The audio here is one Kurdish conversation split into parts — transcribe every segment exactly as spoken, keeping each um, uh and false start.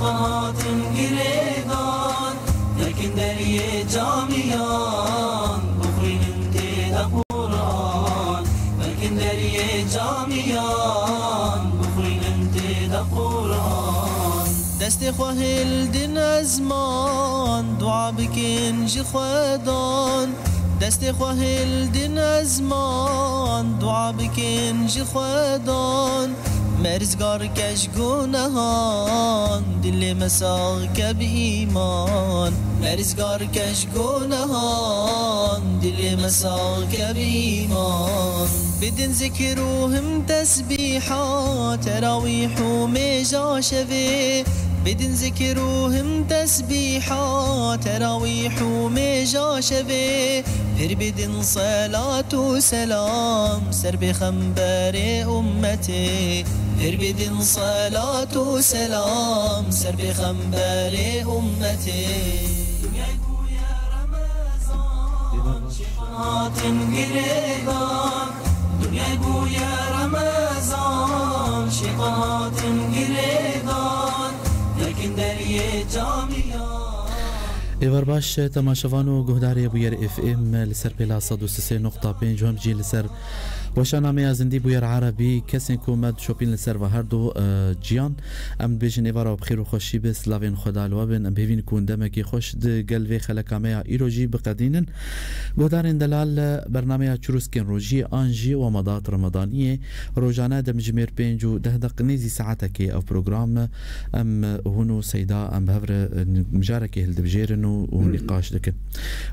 Hatin girêdan, vekin deriyê camiyan, bixwînin tê de Quran. Vekin deriyê camiyan, bixwînin tê de Quran. Destê xwe hildin ezman, dua bikin ji Xwedan. Destê xwe hildin ezman, dua bikin ji Xwedan. Me rizgar ke ji gunehan, dilê me sax ke bi îman. Me rizgar ke ji gunehan, dilê me sax ke bi îman. Bidin zikir û him tesbîha, terawîh û mêja şevê. Bidin zikir û him tesbîha, terawîh û mêja şevê. Pir bidin selat û selam ser pêxemberê ummetê. Pir bidin selat û selam ser pêxemberê ummetê. Dinyay bûye Remezan, şêxan hatin girêdan. Dinyay bûye Remezan, şêxan hatin girêdan. Vekin deriyê camiyan. Êvar baş, temaşevan û guhdarê Bûyer F M li ser pêla sed û sê nokta pênc û hem jî li ser weşaname ya zindî Bûyer Erebî, kesên ku me dişopîn li ser ve her du, e, ciyan. Em dibêjin êvara bi xêr û xweşî be, silavên Xweda li we bin. Em bi hêvî ne ku hûn demekî xweş di gel vê xeleka me ya îro jî biqedînin. Guhdarên delal, bernameya Çirûskên Rojî an jî Wemadat Remadaniyê, rojane demjimêr pênc û deh deq nêzî saetekê ev program em hûn û Seyda em bi hev re, e, mijarekê hildibijêrin û, û nîqaş dikin.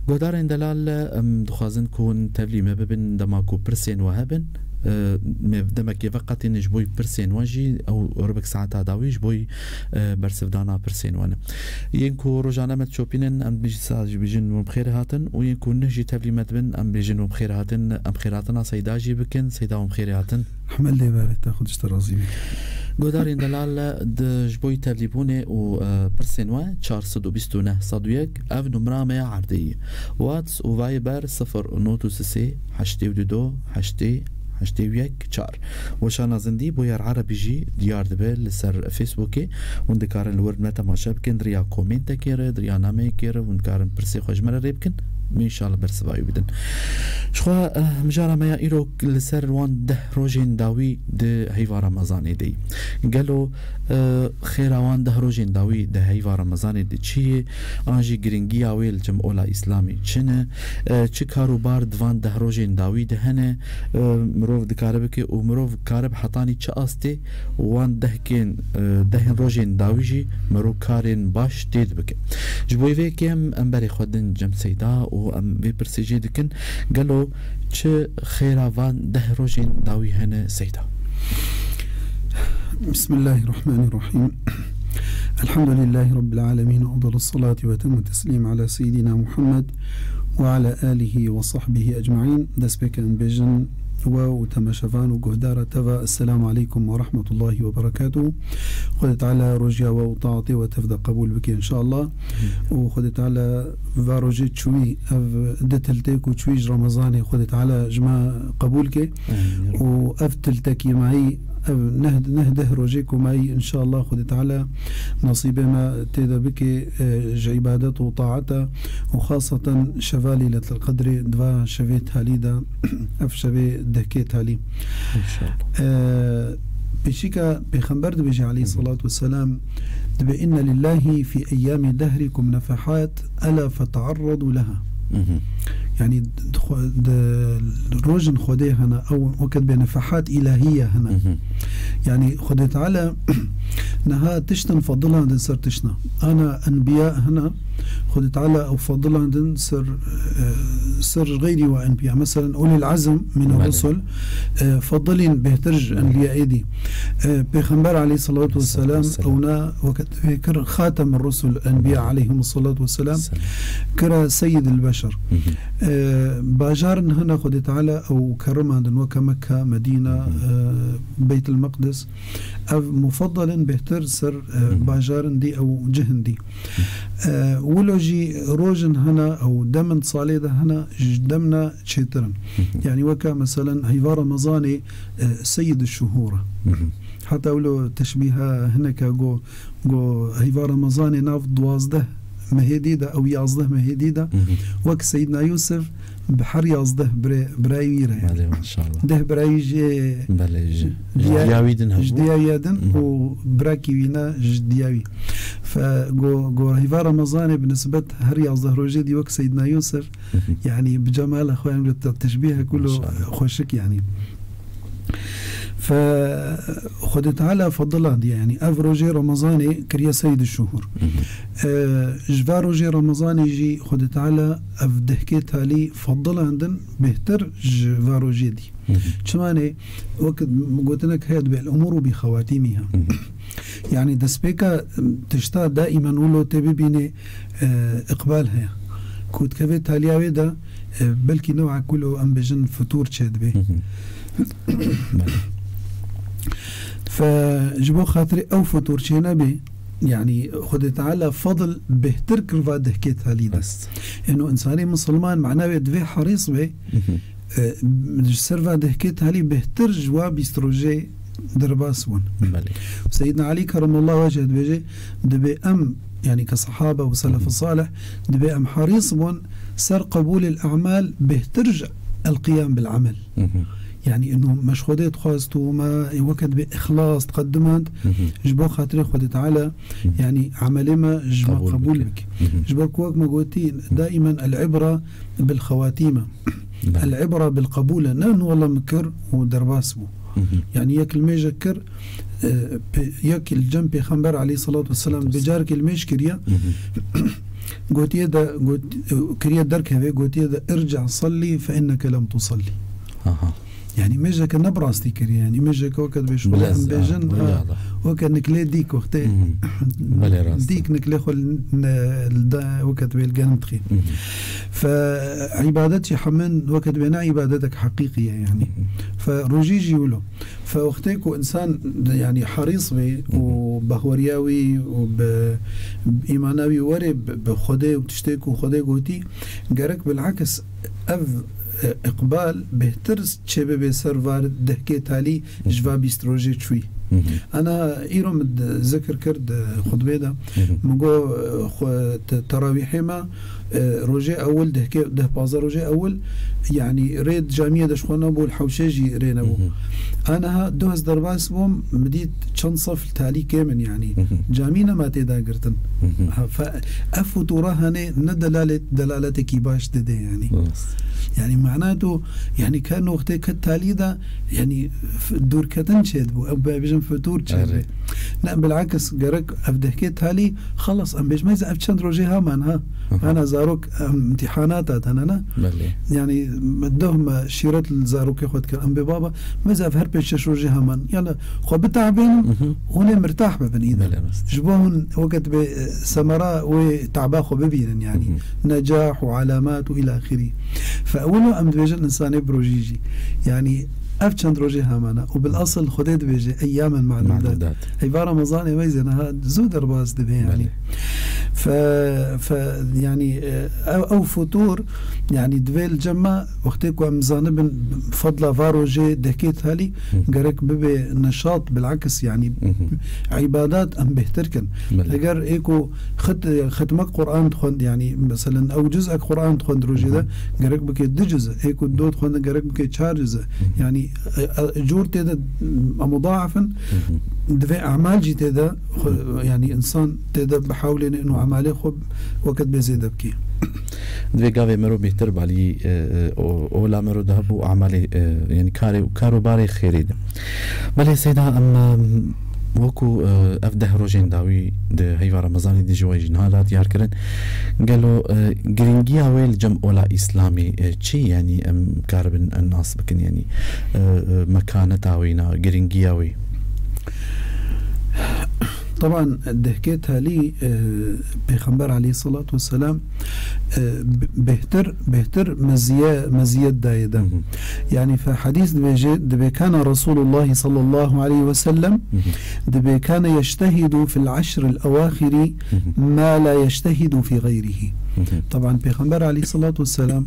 Guhdarên delal, em dixwazin ku hûn tevlî me bibin dema ku pirsên we hebin. E, me demekê veqetînin ji bo pirsên we jî ew ribik saeta dawî ji bo, e, bersivdana pirsên we ne. Yên ku rojane me dişopînin, em dibêjin, sa jî bijin û bi xêr hatin û yên ku nih jî tevlî me dibin, em bêjin û bi xêr hatin, em xêrhatina Seyda jî bikin. Seyda, û bi xêr hatin. Rahmet lê be, te xwe dişte razî be. Guhdarên delal, di ji bo tevlîbûnê û, e, pirsên we, çar sed û bîst û neh sed û yek, ev numra me ya erdê ye. WhatsApp û Viber sifir not û sê, heştê û du, heştê, heştê û yek, çar. Weşana zindî Bûyer Erebî jî diyar dibe li ser Facebookê. Hûn dikarin li wir me temaşe bikin, di riya komentekê re, di riya nameyekê re, hûn dikarin pirsê xwe ji me re rê bikin. Me înşallah bersiva wî bidin. Ji xwe, eh, mijara me ya îro li ser wan deh rojên dawî di heyva Remezanê de yî. Gelo, eh, xêra wan deh rojên dawî di heyva Remezanê de çi ye? An jî giringiya wê li cem ola Îslamê çi ne? Eh, çi kar û bar di van deh rojên dawî de hene? Eh, mirov dikare bike û mirov kare bi hetanî çi astê wan dehkên, eh, dehên rojên dawî jî mero karên baş tê dibike. Ji bo vê yekê em, em berê xwe din cem Seyda û em vê pirsê jê dikin, gelo çi xêra van deh rojên dawî hene Seyda? Bismillahirrahmanirrahim. Elhamdülillahi Rabbil alemin. Afdalus salati ve temmut teslim ala seyyidina Muhammed ve ala alihi ve sahbihi ecmaîn. Destpêke em bêjin we û temaşevan û guhdara te ve, Esselamu aleykum ve rahmetullahi ve berekatuh. Xwedê Teala rojiya we û taetê we tev de qebûl bike înşallah. Û Xwedê Teala va rojê çûyî, ev di tiltê ku çûyî ji Remezanê, Xwedê Teala ji me qebûl ke. Amîn. Û ev tiltekî mayî, ev neh, neh deh rojê ku mayî, înşallah Xwedê Teala nasîbê me tê de bike, e, ji îbadet û taeta û xaseten şeva Leyletul Qedrê di va şevê talî de, ev şevê dehkê talî. Înşallah. E, pêşîka Pêxember dibêje aleyhissalatu vesselam, dibe, "Inne lillahi fi eyyami dehrikum nefahat, ela fetearradu leha." Mhm. Yani, di xwe-, di rojin Xwedê hene, ew weke dibê nefahat ilahiye hene. Mhm. Yani, Xwedê Teala niha tiştin fedilandin ser tiştna. Ana enbiya hene, Xwedê Teala ew fedilandin ser, e, ser xeyrî wa enbiya. Meselen, ulil azm min Belê. Rusul, e, fedilîn bêhtir ji Belê. Enbiya êdî. E, Pêxember aleyhissalatu vesselam, Vesselam. Ewna weke dibê kir xatem rusul enbiya Belê. Aleyhimussalatu vesselam, Selam. Kira seyyid el beşer. Hı hı. E, bajarin hene Xwedê Teala ew kerimandin weke Mekka, Medîna, Hı hı. E, Beytul Meqdis. Ev mufeddalin bêhtir ser, e, Hı hı. Bajarin dî ew cihin dî. E, wilo jî rojin hene ew demin salê de hene ji demna çêtir in. Hı hı. Yani weke meselen heyva Remezanê, e, seyyid şuhûr e. Hı hı. Heta wilo teşbîha hineke go, go heyva Remezanê nav duwazdeh mehê dî de, ew yazdeh mehê dî de, Mhm. wek Seydina Yûsif bi her yazdeh birê, birayê wî re ye. Belê, maşallah. Deh birayî jê Belê, ji, ji diya-, diya wî din ji hebû. diya wî din Mhm. û birakî wî ne ji diya wî. Fe go, go heyva Remezanê bi nisbet her yazdeh rojê dî wek Seydina Yûsif, Mhm. yanî bi cemala xwe em te-, teşbîhek wilo Maşallah. xweşik yanî. Fe Xwedê Teala fedilandiye, yanî ev rojê Remezanê kiriye seyyid şuhur. Mhm. E, ji va rojê Remezanê jî Xwedê Teala ev dehkê talî fedilandin bêhtir ji va rojê dî. Mhm. Çima ne? Wek gotinek heye dibe, "El umuru bi xewatîmiha." Mhm. Yanî destpêka tişta daîmen wilo tê bibînê, e, iqbal heye. Ku dikeve taliya wê de, e, belkî newek wilo em bêjin fitur çêdibe. Mhm. Belê. Fe ji bo xatirê ew fitur çênebe, yanî Xwedê Teala fadil bêhtir kir va dehkê talî de. Rast. Eno insanê misilman mana wê divê herîs be, Mhm. e, ji ser va dehkê talî bêhtir ji wa bîst rojê derbas bûn. Belê. Seyyidina Elî kerremallahu weceh dibêje, dibê em, yanî ke sehaba û selef Mhm. salih, dibê em herîs bûn ser qebûlê emal bêhtir ji el-qiyam bil amel. Mhm. Yanî eno me ji Xwedê dixwest û me weke dibê îxlas diqedimand, Mhm. ji bo xatirê Xwedê Teala, Mhm. yanî emelê me ji me Qebûl qebûl bike. bike. Mhm. Ji ber ku wek me gotî, daimen el-ibra bil xewatîme. Belê. El-ibra bil qebûle. Ne, nu wela min kir û derbas bû. Mhm. Yanî yek limêjek kir, e, pe-, yek li cem Pêxember aleyhissalatu vesselam Vesselam. bi carkê limêj kiriye. Mhm. Gotiye de, got-, e, kiriye derkeve, gotiye de, "Irci salli fe inneke lem tusalli." Aha. Yanî mêjeke ne bi rastî kiriye. Yanî mêjeke weke dibê şûle Bilez, em ha, bêjin, ha, bilez. weke niklê dîk wextê Mhm. Belê, rast. dîk niklê xwe li, ne, li da, weke dibê li genim dixî. Mhm. Fe îbadet jî hemin weke dibê ne îbadetek heqîqî ye yanî. Mhm. Fe rojî jî wilo. Fe wextê ku insan, yanî herîs bê û Mhm. bahweriya wî û bi, bi îmana wî were bi, bi Xwedê û tiştê ku Xwedê gotî, gerek bilakis ev, e, iqbal bêhtir çê bibe ser var dehkê talî ji va bîst rojê çûyî. Mhm. Ana îro min di-, zikir kir di xutbê de. Mhm. Min got, e, xwe te-, terawîhê me, e, rojê ewil, dehkê, deh pazdeh rojê ewil, yanî rê di camiyê de ji xwe nebû, li hewşê jî rê nebû. Mhm. Aniha duh ez derbas bûm, min dît çend sef li talî kêm in, yanî Mhm. camî nema tê dagirtin. Mhm. Ha, fe-, ev fotûra hene ne delalet-, delaletekî baş dide, yanî. Rast. Yanî mana tu, yanî ke noxtê ke talî de, yanî f-, dûrketin çêdibû, ew bê-, bêjin fotûr çêdibê. Erê. Ne, bilakis gerek ev dehkê talî, xelas, em bêjin, meyze ev çend rojê heman, ha? Aha. Hana zarok, em, imtîhanata tene, ne? Belê. Yanî, doh me şîret li zarokê xwe dikir. Em bê baba, meyze ev her pênc şeş rojê heman. Yala, xwe bitahbênin, Mhm. hûn ê mirtah bibin îde. Belê, rast. Ji bo hûn weke dibê, e, semera wê taba xwe bibînin, yanî. Mhm. Necah û alamat û ila axirî. Fe ewilo em dibêjin insanê bi rojî jî. Yanî, ev çend rojê hemana. Û bil asıl Xwedê dibêje, "Eyyamen ma'dudat." Ma'dudat. Heyva Remezanê meyze niha zû derbas dibe, yanî. Belê. Fe, fe, yanî, e, ew, ew fotûr, yanî, divê li cem me, wextê ku em zanibin fadla va rojê dehkê talî, Hı. gerek bibe neşat, bilakis, yanî, Hı hı. îbadat em bêhtir kin. Belê. Eger ê ku xit-, xitmek Quran dixwend, yanî, meselen, ew cuzek Quran dixwend rojê de, Hı hı. gerek bike du cuz. Ê ku do dixwend, gerek bike çar cuz. Hı hı. Yanî, e, e, cor tê de, e, mudaaf in. Hı hı. Divê emal jî tê de, xwe, Hı. yanî, insan tê de bihewlêne ino emalê xwe wekit bê zêde bike. Divê gavê mero bêhtir balî, e, e, o, ola mero de hebû emalê, e, yanî, karê, kar û barê xêrê de. Belê Seyda, em, em, wekû, e, ev deh rojên dawî di heyva Remezanê de ji we jî niha da diyar kirin. Gelo, e, giringiya wê li cem ola Îslamê, e, çi, yanî em karibin nas bikin, yanî, e, e, mekaneta wê na, giringiya wê? Taban, dehkê talî, e, Pêxember aleyhissalatu vesselam e, b-, bêhtir, bêhtir meziye-, meziyet dayê de. Hı hı. Yani, fe hadîs dibêje, dibê kana Resulullah sallallahu aleyhi ve sellem, Hı hı. dibê kana yeştehidu fil aşril ewaxiri Hı hı. ma la yeştehidu fi gayrihi. Hı hı. Taban, Pêxember aleyhissalatu vesselam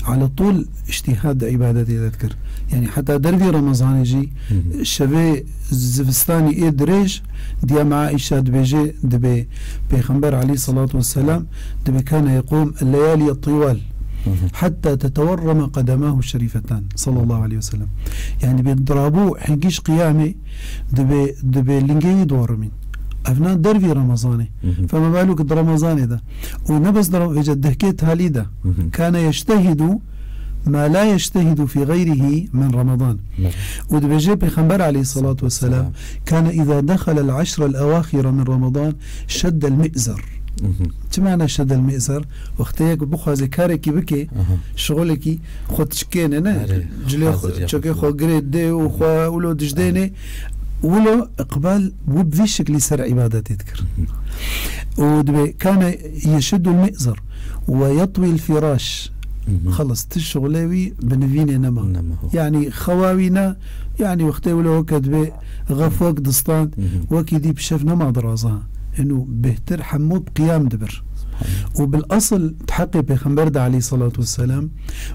ala tûl îctihad di îbadetê de dikir. Yani, heta dervî Remezanê jî, Hı hı. şevê zivistanî ê dirêj, diya me Aîşa dibêje, dibê Pêxember aleyhissalatu vesselam dibê kana yeqûm el-leyaliye tiwal Hı hı. hatta tetewerreme qedemahu şerîfetan sallallahu aleyhi ve sellem. Yani, dibê dirabû hingî ji qiyamê dibê, dibê lingê wî diwerimîn. Evna dervî Remezanê. Hı hı. Fema balûk di Remezanê de. Û ne bes di Rem-, vêca dehkê talî de. Hı hı. Kana yeştehidu ma la yeştehidu fi gayrihi min Ramadan. Evet. Û dibêje Pêxember aleyhissalatu vesselam, Selam. kana iza dexelel aşrel ewaxira min Ramadan şeddel mi'zer. Hı hı. Çi mana şeddel mi'zer? Wextê yek bixwaze karekî bike, Aha. şixulekî xwe dişkêne, ne? Erê, Cilê hazir xwe, yapmış çekê bu. xwe girê dê û Hı hı. xwe wilo dijdêne. Erê. Wilo iqbal wî bi vî şeklî ser îbadetê dikir. Hı hı. Û dibê kana yeşiddul mi'zer. Ve yatwîl firaş. Hı hı. Xelas, ti şixulê wî bi nivînê nema. Nema, ho. Yani xewa wî ne, yani wextê wilo weke dibê xef wek distan, Hı hı. wekî dî bi şev nema diraza. Eno bêhtir hemû bi qiyam dibir. Subhanallah. Û bil asl di heqê Pêxember de aleyhissalatu vesselam,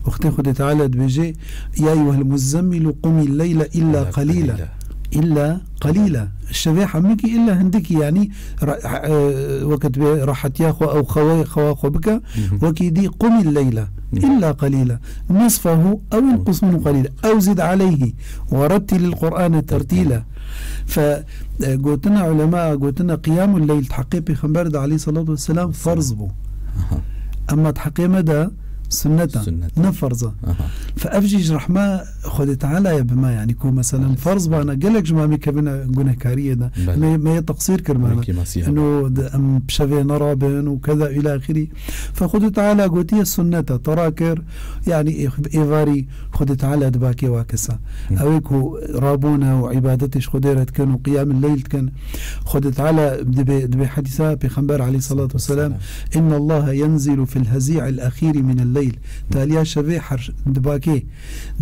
wextê Xwedê Teala dibêje, "Ya eyyuhel muzzemmilu qumil leyla illa Illa qalîla." qalîla. Îlla qalîla. Şevê hemikî îlla hindikî, yanî ra-, e, weke dibê rahetiya xwe ew xewe, xewa xwe bike, Hı hı. wekî dî qumil leyla. Hı. Îlla qalîla. Nisfahu ew inqus minhu qalîla. Ew zid aleyhi. Ve rettilil Qur'ane tertîla. Fe, e, gotina ulema, gotina qiyamul leyl di heqê Pêxember de aleyhissalatu vesselam Vesselam. ferz bû. Aha. Ema di heqê me de Sunnet e, Sunnet. ne ferz e. Aha. Fe ev jî ji rehma Xwedê Teala ye bi me, yanî ku meselen Belê. ferz bana, gelek ji me em ê kevine gunehkariyê de. Belê. Me, me yê teqsîr kir me. Belkî masî hebe. Eno de em bi şevê nerabin û keza îla axirî. Fe Xwedê Teala gotiye sunnet e, te rakir, yanî ê-, êvarî Xwedê Teala dibakê wa kesa. Hı. Ew ê ku rabûne û îbadetê ji Xwedê re dikin û qiyamil leyl dikin, Xwedê Teala dibê, dibê hedîsa Pêxember aleyhissalatu vesselam, Vesselam. "Inna Allahe yenzilu fil hezî'il exîrî minel leyl." Taliya şevê her dibakê,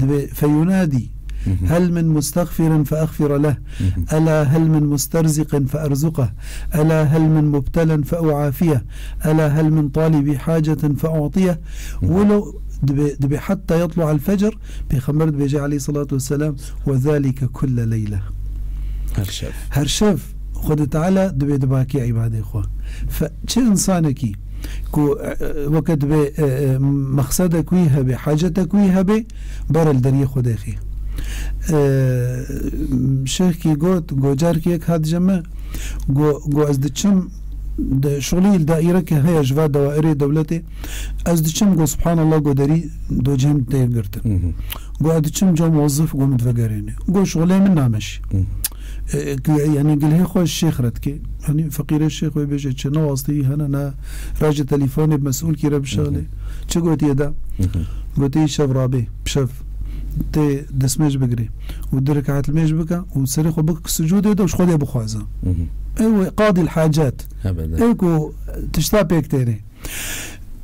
dibê feyunadî, Hı hı. "Hel min mustexfirin fe exfira leh. Hı hı. Ela hel min musterziqin fe erzuqeh. Ela hel min mubtelen fe uafiyeh. Ela hel min talibî hacetin fe u'tiyeh." Hı hı. Welo dibê, dibê hetta yetlu'el fecr, Pêxember dibêje aleyhissalatu vesselam, "Ve zalike kulle leyle." Her şev. Her şev Xwedê Teala dibê dibakê îbadê xwe. Fe, çi insanekî ku, e, e, weke dibê, e, e, mexsedek wî hebe, hacetek wî hebe, bere li deriyê Xwedê xê. E, şêxkî got, go carkê yek hat ji me, go, go ez diçim, di şolî li daîreke heye ji va dewairê dewletê, ez diçim, go subhanallah, go derî do cihên tê girtin. Hı hı. Go ez diçim ca muwezif, go min divegerêne. Go şolê min nameşî. Hı hı. E, ku, yani gilhê xwe şêx re dike. Hani feqîrê şêx wê bêje çi, ne wasteyî hene, ne rajê telîfonê bi mesûlkî re bişalê. Hı hı. Çi gotiye de? Hı hı. Gotiye şev rabê, bi şev tê destmêj bigirê û du rekaet limêj bike û serê xwe bike sicûdê de û ji Xwedê bixwaze. Hı hı. Ew qadîl hacat. Ebeden. Ew ku tişta pêk têrê.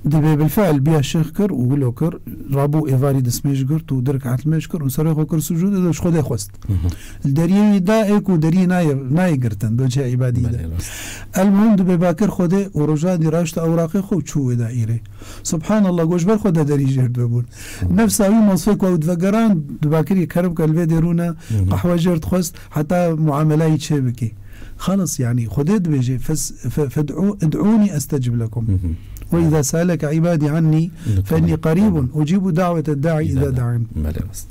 Dibê bilfiil biya şêx kir û wilo kir, rabû êvarî destmêj girt û du rekaet limêj kir û serê xwe kir sicûdê de ji Xwedê xwest. Hı hı. Li deriyê wî da ê ku deriyê nayê, nayê girtin, do cihê îbadî de. Belê, rast. Elmuhim dibê bakir Xwedê û roja dî raşte ewraqê xwe û çû wê daîrê. Subhanallah, go ji ber xwe de derî jêr dibûn. Hı. Nefsa wî masfê ku ew divegeran, dibakirî kerem ke li vê dêrûne Hı hı. qehwe jêr dixwest, heta muamelayî çê bikî. Xalas, yani, Xwedê dibêje, fes-, fe-, fed'u-, id'ûnî estecib lekum. Hı hı. Ve izâ se'eleke ibadî annî fe innî qarîbun ucîbu da'wete da'i izâ da'an. Belê, rast.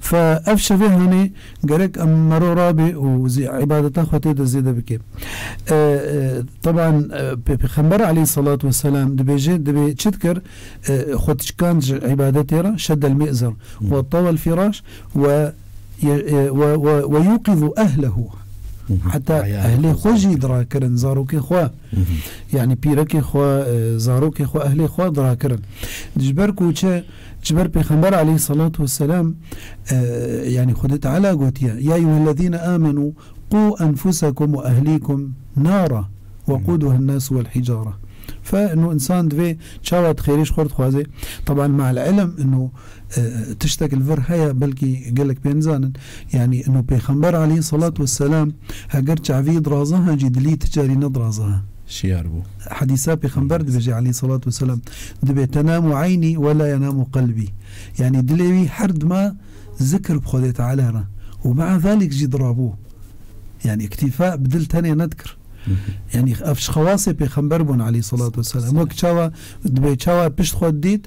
Fe ev şevê hanê gerek em mero rabê û zî-, îbadeta xwe tê de zêde bike. E, e, teban, e, Pê-, Pêxember aleyhissalatu vesselam dibêje, dibê çi dikir? E, xwe dişkand ji îbadetê re, şeddel mi'zer, Hı. ve tawel firaş, ve ye-, e, ve, ve, ve yuqizu ehlehu. Hı hı. Heta Aya ehlê xwe xwe jî zaten. dirakirin, zarokê xwe. Hı hı. Yani pîrekê xwe, e, zarokê xwe, ehlê xwe dirakirin. Ji ber ku çi, ji ber Pêxember aleyhissalatu vesselam, e, yani Xwedê Teala gotiye, "Ya eyyuhellezîne âmenû qû enfusekum ve ehlîkum nara ve Hı hı. qûduhen nâsu vel hicare." Fe ino insan divê çawa di xêrê ji xwe dixwaze. Taban, me'el ilm ino, e, tiştek li vir heye, belkî gelek pê nizanin. Yanî ino Pêxember aleyhî salatu vesselam heger çavî diraza ha jî dilî ti carî nediraza ha. Şiyar bû. Hedîsa Pêxember dibêje aleyhî salatu vesselam, dibê: "Tenamu eynî ve la yenamu qelbî." Yanî dilê wî her dima zikir bi Xwedê Teala re. Û mea zalik jî dirabû. Yanî îktîfa bi dil tenê nedikir. Yanî ev ji xewasê Pêxember bûn aleyhî salatu vesselam. Wek çawa dibê çawa pişt xwe dît,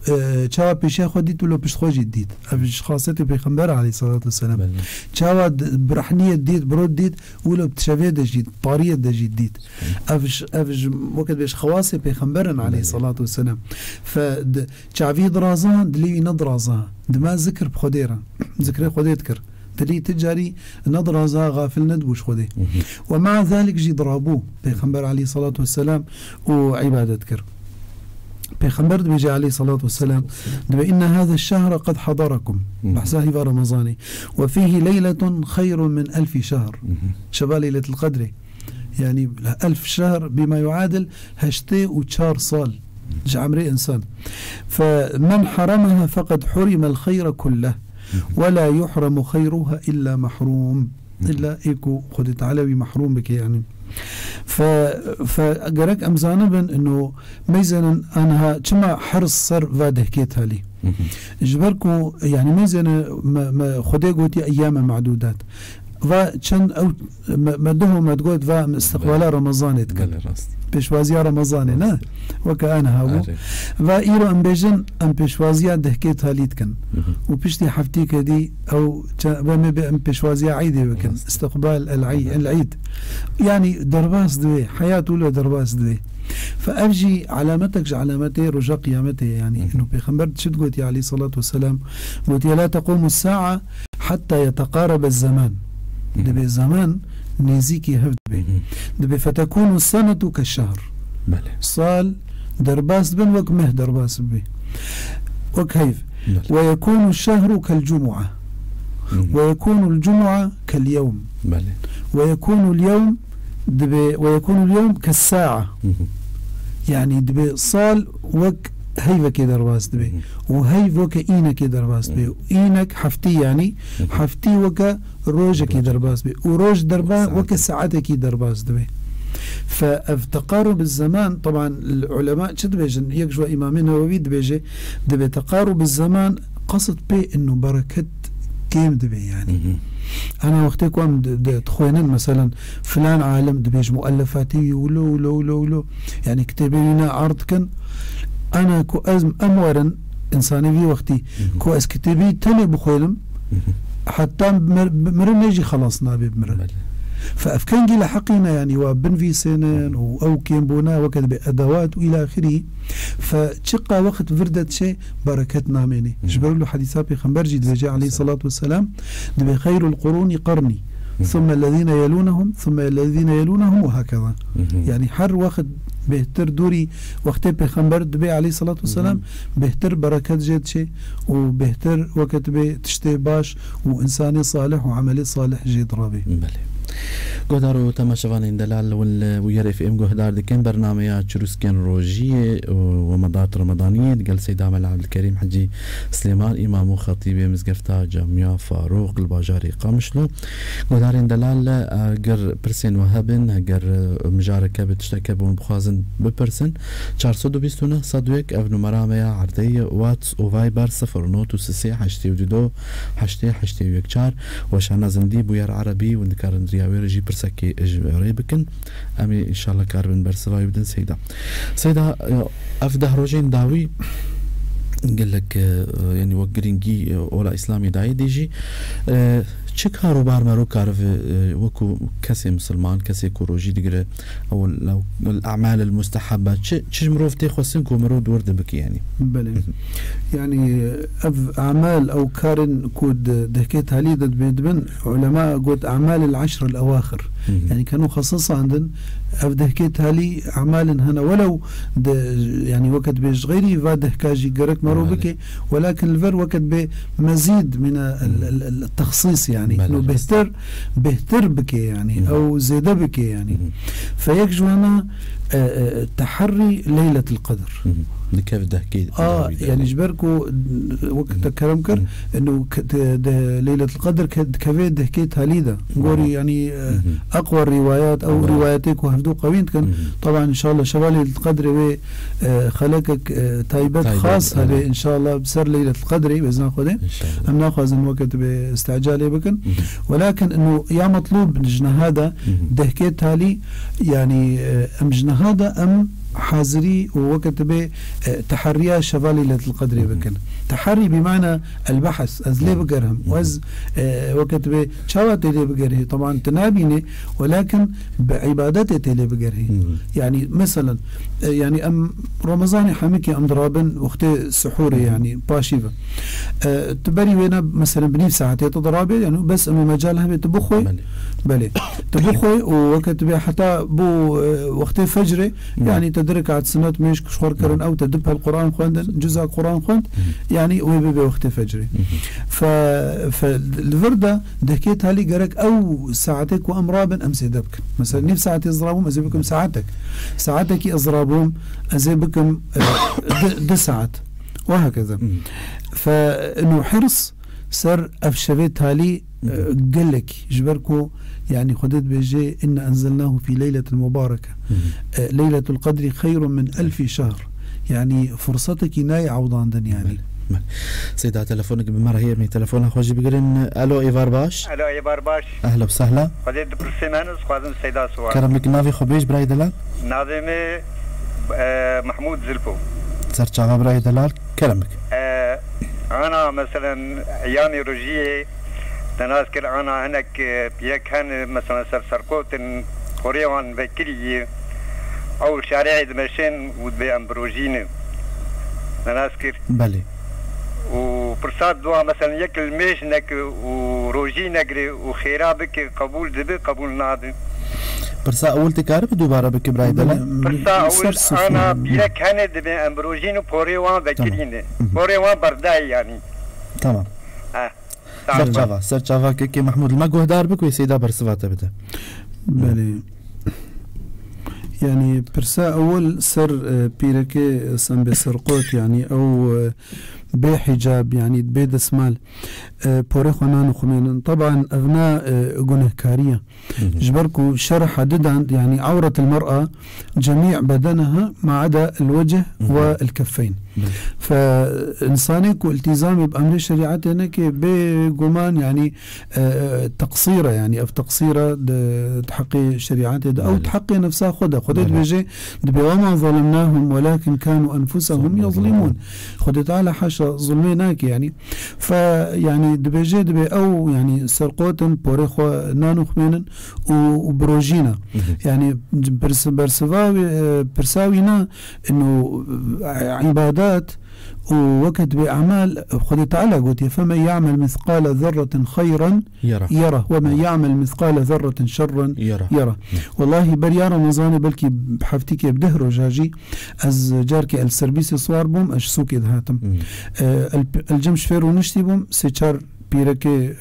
e, çawa pêşiya xwe dît, wilo pişt xwe jî dît. Ev ji xasetê Pêxember aleyhî salatu vesselam. Belê. Çawa di-, bi rehniyê dît, bi rot dît, wilo bi şevê de jî, pariyê de jî dît. Ev ji, ev ji, weke dibê ji xewasê Pêxember in aleyhî salatu vesselam. Fe di-, çavî diraza, dilê wî nediraza. Dima zikir bi Xwedê re. Zikrê Xwedê dikir. Dilî ti carî nediraza, xafil nedibû ji Xwedê. Ve mea zalik jî dirabû Pêxember aleyhî salatu vesselam û îbadet kir. Pêxember dibêje aleyhî salatu vesselam, dibê: "Inne hâze şehre qed hadarakum." Behsa hîva Remezanê. "Ve fîhî leyletun xeyrun min elfî şehr." Şeva Leyletul Qedrê. Yanî elf şehr bîma yuadil heştê û çar sal ji emrê insan. "Fe men haremaha feqed hurimel xeyre kulleh. Ve la yuhremu xeyruha illa mahrum." Îlla ê ku Xwedê Teala wî mehrûm bike, yanî. Fe, fe gerek em zanibin, ino meyzênin anha çima hirs ser va dehkê talî. Ji ber ku, yanî meyzêne me, me Xwedê gotiye eyyame ma'dudat. Va çend ew me, me duho me digot va em istiqbala Remezanê dikin. Belê, rast. Pêşwaziya Remezanê, ne? Weke anha bû. Arê. Va îro em bêjin, em pêşwaziya dehkê talî dikin. Û piştî heftîke dî ew ça-, ve me bê em pêşwaziya Eydê bikin. Rast. Îstiqbal el Eyd, el Eyd. Yanî derbas divê, heyat wilo derbas divê. Fe ev jî alametek ji alametê roja qiyametê ye, yanî. Ino Pêxember çi digotiye aleyhî salatu vesselam? Gotiye: "La tequmu sa'a hatta yeteqarebe zeman." Dibê zeman nêzîkî hev dibê. Dibê: "Fetekunu senetu ke şehr." Belê. Sal derbas dibin wek meh derbas bibe. Wek heyv. Belê. "Ve yekunu şehru kel cumua." "Ve yekunu cumua kel yewm." Belê. "Ve yekunu yewm", dibê, "Ve yekunu yewm ke sa'a." Yanî dibê sal wek heyvekê derbas dibe. Û heyv weke înekê derbas dibe. Û înek heftî, yanî heftî weke rojekê derbas be. Û roj derba weke saetekî derbas dibe. Fe ev teqarûb zeman, teban, ulema çi dibêjin? Yek ji we Îmamê Newewî dibêje, dibê teqarûb zeman qesid pê ino bereket kêm dibe, yanî. Ana wextê ku em di, di, dixwênin, meselen, filan alim dibêje muellefatê wî wilo, wilo, wilo, wilo. Yanî kitêbê wî ne ard dikin. Ana ku ez, em werin, insanê vî wextî, ku ez kitêbî tenê bixwênim, heta mir-, mirinê jî xelas nabe bi mirin. Belê. Fe ev kengî li heqî ne, yanî wa binvîsênin û ew kêmbûna weke dibê edewat û îla axirî. Fe çiqa wext vir de diçe bereket namênê. Ji ber wilo hedîsa Pêxember jî dibêje aleyhî salatu vesselam, dibê: "Xeyrul qurûnî qernî, thumme lezîne yelûnehum, thumme lezîne yelûnehum ve hakeza." Yanî her wext bêhtir dûrî wextê Pêxember dibê aleyhî salatu vesselam, bêhtir bereket jê diçe û bêhtir weke dibê tiştê baş û insanê salih û emelê salih jê dirabê. Belê. Guhdar û temaşevanên delal, win li Bûyer F M guhdar dikin, bernameya Çirûskên Rojiyê û we Medat Remedaniyê digel Seyda Mela Ebdulkerîm Hecî Silêman, îmam û xetîbê Mizgefta Camiya Farûq li bajarê Qamişlo. Guhdarên delal, eger pirsên we hebin, eger, e, mijareke be, tişteke be, hûn bixwazin bipirsin, çar sed û bîst û neh sed û yek, ev numera me ya erdê ye, Whats û Viber sifir not û sê heştê û du heştê heştê û yek çar, weşana zindî Bûyer Erebî, hûn dikarin di riya wê re jî pirsekê ji wê re bikin. Em ê înşallah karibin bersiva wî bidin Seyda. Seyda, e, ev deh rojên dawî gelek, e, yanî wek girîngî, e, ola Îslamê dayê dê jî, e, çi kar û bar mero karibe, e, wekû kesê misilman, kesê ku rojî digire, ew el, el e'mal el mustehebba, çi, çi ji mirov tê xwestin ku mirov di wir de bike, yanî? Belê. Yanî, ev e'mal, ew karên ku di dehkê talî de dibê dibin, ulema got e'mal el eşr el ewaxir. Hı hı. Yani keno xesisandin, ev dehkê talî emalin hene, welew de, yani weket bê ji xeyrî va dehka jî gerek mero Belê. bike, welakin li ver weket bê mezîd mine el, Hı. el, el texsîs yani, Belê. no bêhtir, bêhtir bike yani, Hı hı. ew zêde bike yani. Hı hı. Fe yek ji wana, e, e, teherrî Leyletil Qedr. Hı hı. Dikeve dehkê A, dawî de. yani ji ber ku wek te kerem kir, Hı. eno ke-, de, de Leyletil Qedr ke-, dikeve dehkê talî de. Gorî Hı. yani, e, Hı hı. aqwa rîwayat, ew Hı. rîwayetê ku hevdû qewîn dikin. Hı hı. Taban inşallah şeva Leyletil Qedrê wê, e, xelekek, e, taybet Taybet, xas hebe evet. inşallah bi ser Leyletil Qedrê, bi izna Xwedê. İnşallah. Em naxwazin weket bi îstîcalê bikin. Hı hı. Welakin eno ya metlûb ji niha de Hı hı. dehkê talî, yani, e, em ji niha de em hazirî û weket bê, e, teherriya şeva Leyletil Qedrê Hı hı. bikin. Teherrî bi mana el-behs, ez lê Hı hı. bigerhim. Hı hı. Ez, e, weket bê çawa tê lê bigerhî? Taban tu nabînî, welakin bi îbadetê tê lê bigerhî. Hı hı. Yani, meselen, e, yani em Ramazanê hemikî em dirabin wextê suhûrê, Hı hı. yani paşî ve. E, tu berî wêne, meselen, bi nîv saetê tu dirabê, yani bes eno mecal hebe tu bixwe. Belê. Belê. Tu bixwe û weke tu bê heta bo, e, wextê fecrê, Belê. yani te di rekat sinet mêj xwar kirin, Belê. ew te du pel Quran xwendin, cuza Quran xwend, Hı. yani wê bibe wextê fecrê. Hı hı. Fe, fe li vir de dehkê talî gerek ew saetê ku em rabin, em zêde bikin. Mesela nîv saetê ez rabûm, ez ê bikim saetek. Saetekî ez rabûm, ez ê bikim, e, di, di saet. Ve hakeza. Hı. Fe eno hirs ser ev şevê talî, Hı hı. e, gelek ji ber ku, yani Xwedê dibêje, "Inna enzelnahu fî leyletin mubareke." Hı hı. E, Leyletul Qedrî xeyrun min elfî şehr. Yani fursatekî nayê ewdandin yani. Belê. Belê. Seyda, telefonek bi me re heye, em ê telefona xwe jî bigirin. Alo, êvar baş. Alo, êvar baş. Ehla bi sehla. Xwedê dipirsê me, ez dixwazim Seyda siwar. Kerem bik, navê xwe bêj, birayê delal. Navê me, e, Mehmûd Zilpo. Ser çava, birayê delal, kerem bik. E, ana, meselen, eyamê rojiyê, te nas kir, ana hinek, e, pîrek hene, meselen, ser serqotin, porê wan vekirî ye. Ew şarê dimeşin û dibê em birojînin. Te nas kir. Belê. Û pirsa dua, meselen, yek li mêj neke û rojî negre û xêra bike, qebûl dibe, qebûl nabe? Pirsa ewil dikare bi dubare bike, birayê delal? Belê, Pirsa ser ewil, sifir. ana, pîrek hene, dibê em birojîn û porê wan Tamam. vekirîne. Hı hı. Porê wan berdayê, yanî. Tamam. Eh, Ser tamam. çava, ser çava kekê Mehmûd, li me guhdar bik wê Seyda bersiva te bide. Belê. Yani pirsa ewil ser, e, pîrekê Sembê Serqot, yani ew, e, bê hicab, yani bê desmal, e, porê xwe nan û xumênin. Taban ev na, e, gunehkarî ye. Hı hı. Ji ber ku şerh didan, yani ewretul mer'a cemî bedeneha ma ada el-wecih Hı hı. ve el-keffeyn. Belê. Fe însanê ku îltîzamê bi emrê şerîetê neke, bê guman, yani, e, teqsîr e, yani ev teqsîr e di, di heqê şerîetê de. Ew Belê. di heqê nefsa xwe de. Xwedê Belê. dibêje, dibê, "Ve ma zalemnahum welakin kanu enfusahum Zalimûn. yazlimûn." Xwedê Teala haşa zulmê nake, yani. Fe, yani, dibêje, dibê ew, yani, serqotin, porê xwe nan û xumênin û, û birojîne. Hı hı. Yani, pers-, bersiva wî, e, pirsa wî ne, ino, e, îbadet û weke dibê emal, Xwedê Teala gotiye, "Femen ya'mel mithqale zerretin xeyran Yara. yara, ve men Yara. ya'mel mithqale zerretin şerran Yara. yara." Hı. Wellahî, beriya Remezanê belkî bi heftîkê bi deh roja jî ez carkê el serbîsê siwar bûm, ez ji sûkê dihatim. Hmm. E, el, el cem ji fêr rûniştî bûm, sê çar pîrekê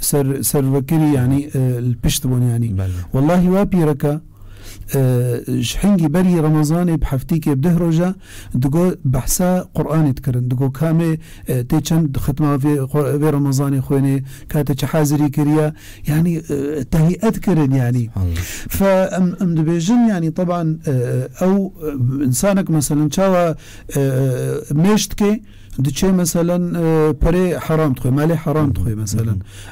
ser, servekirî, yani, e, li pişt bûn, yani. Belê. Wellahî wa pîreka, e, ji hingî berî Remezanê bi heftîkê bi deh roja digo behsa Qur'anê dikirin. Digo kamê, e, tê çend xitma vê, vê Remezanê xwênê, ka te çi hazirî kiriya. Yani, e, tehîet kirin, yani. Subhanallah. Fe em, em dibêjin, yani, teban, e, ew, e, insanek, meselen, çawa, e, mêş dike, diçe, meselen, e, perê heram dixwe, malê heram Hı hı. dixwe, meselen.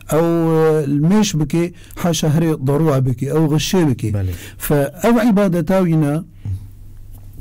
Hı hı. Ew, e, mêş bike, haşa herê daruwa bike, ew xişê bike. Belê. Fe ev îbadeta wî ne,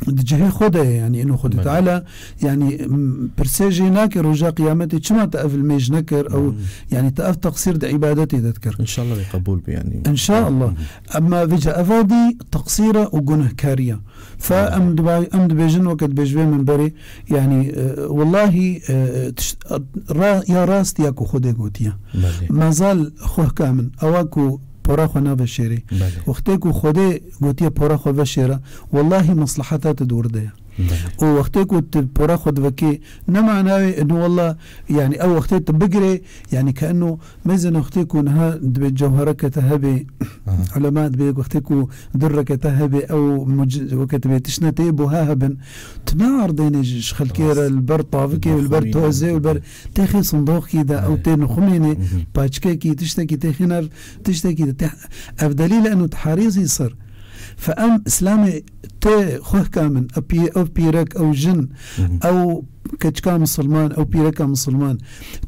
di cihê xwe de ye, yani, ino Xwedê Belê. Teala, yani, m, pirsê jê nake roja qiyametê, çima te ev li mêj nekir, ew, Hmm. yani, te ev teqsîr di îbadetê de dikir. İnşallah wê qebûl be, yani. İnşallah. Hmm. Emma vêca eva dî teqsîr e û gunehkarî ye. Fe Hmm. em diba-, em dibêjin weke dibêj vê minberê, yani, e, wellahî, e, tişt-, ra-, ya rast ya ku Xwedê gotiye. Belê. Mezal xwehka min, ewa ku pora xwe naveşêrê. Belê. Wextê ku Xwedê gotiye pora xwe veşêre, wellahî meslaheta te dûr de ye. Belê. Û wextê ku tu pora xwe divekê, ne manayê inu wallah, yani ew wextê tu bigirê, yani ke inu mezin wextê ku niha dibê cewhereke te hebê, Aha. ulema dibê wextê ku durreke te hebê, ew muc-, weke dibê tiştine tê buha hebin, tu neardênê ji, ji xelkê re Rast. li ber tavikê, li ber Nexumîne. tozê, li ber têxê sindoxkî de, ew Evet. tê nixumînê, Mhm. paçkekî, tiştekî têxîne, tiştekî de tê, ev delîl e inu tu harîzî sir. Fe em Îslamê tê xwehka min, ew pî-, ew pîrek, ew jin, Mhm. ew keçika misilman, ew pîreka misilman,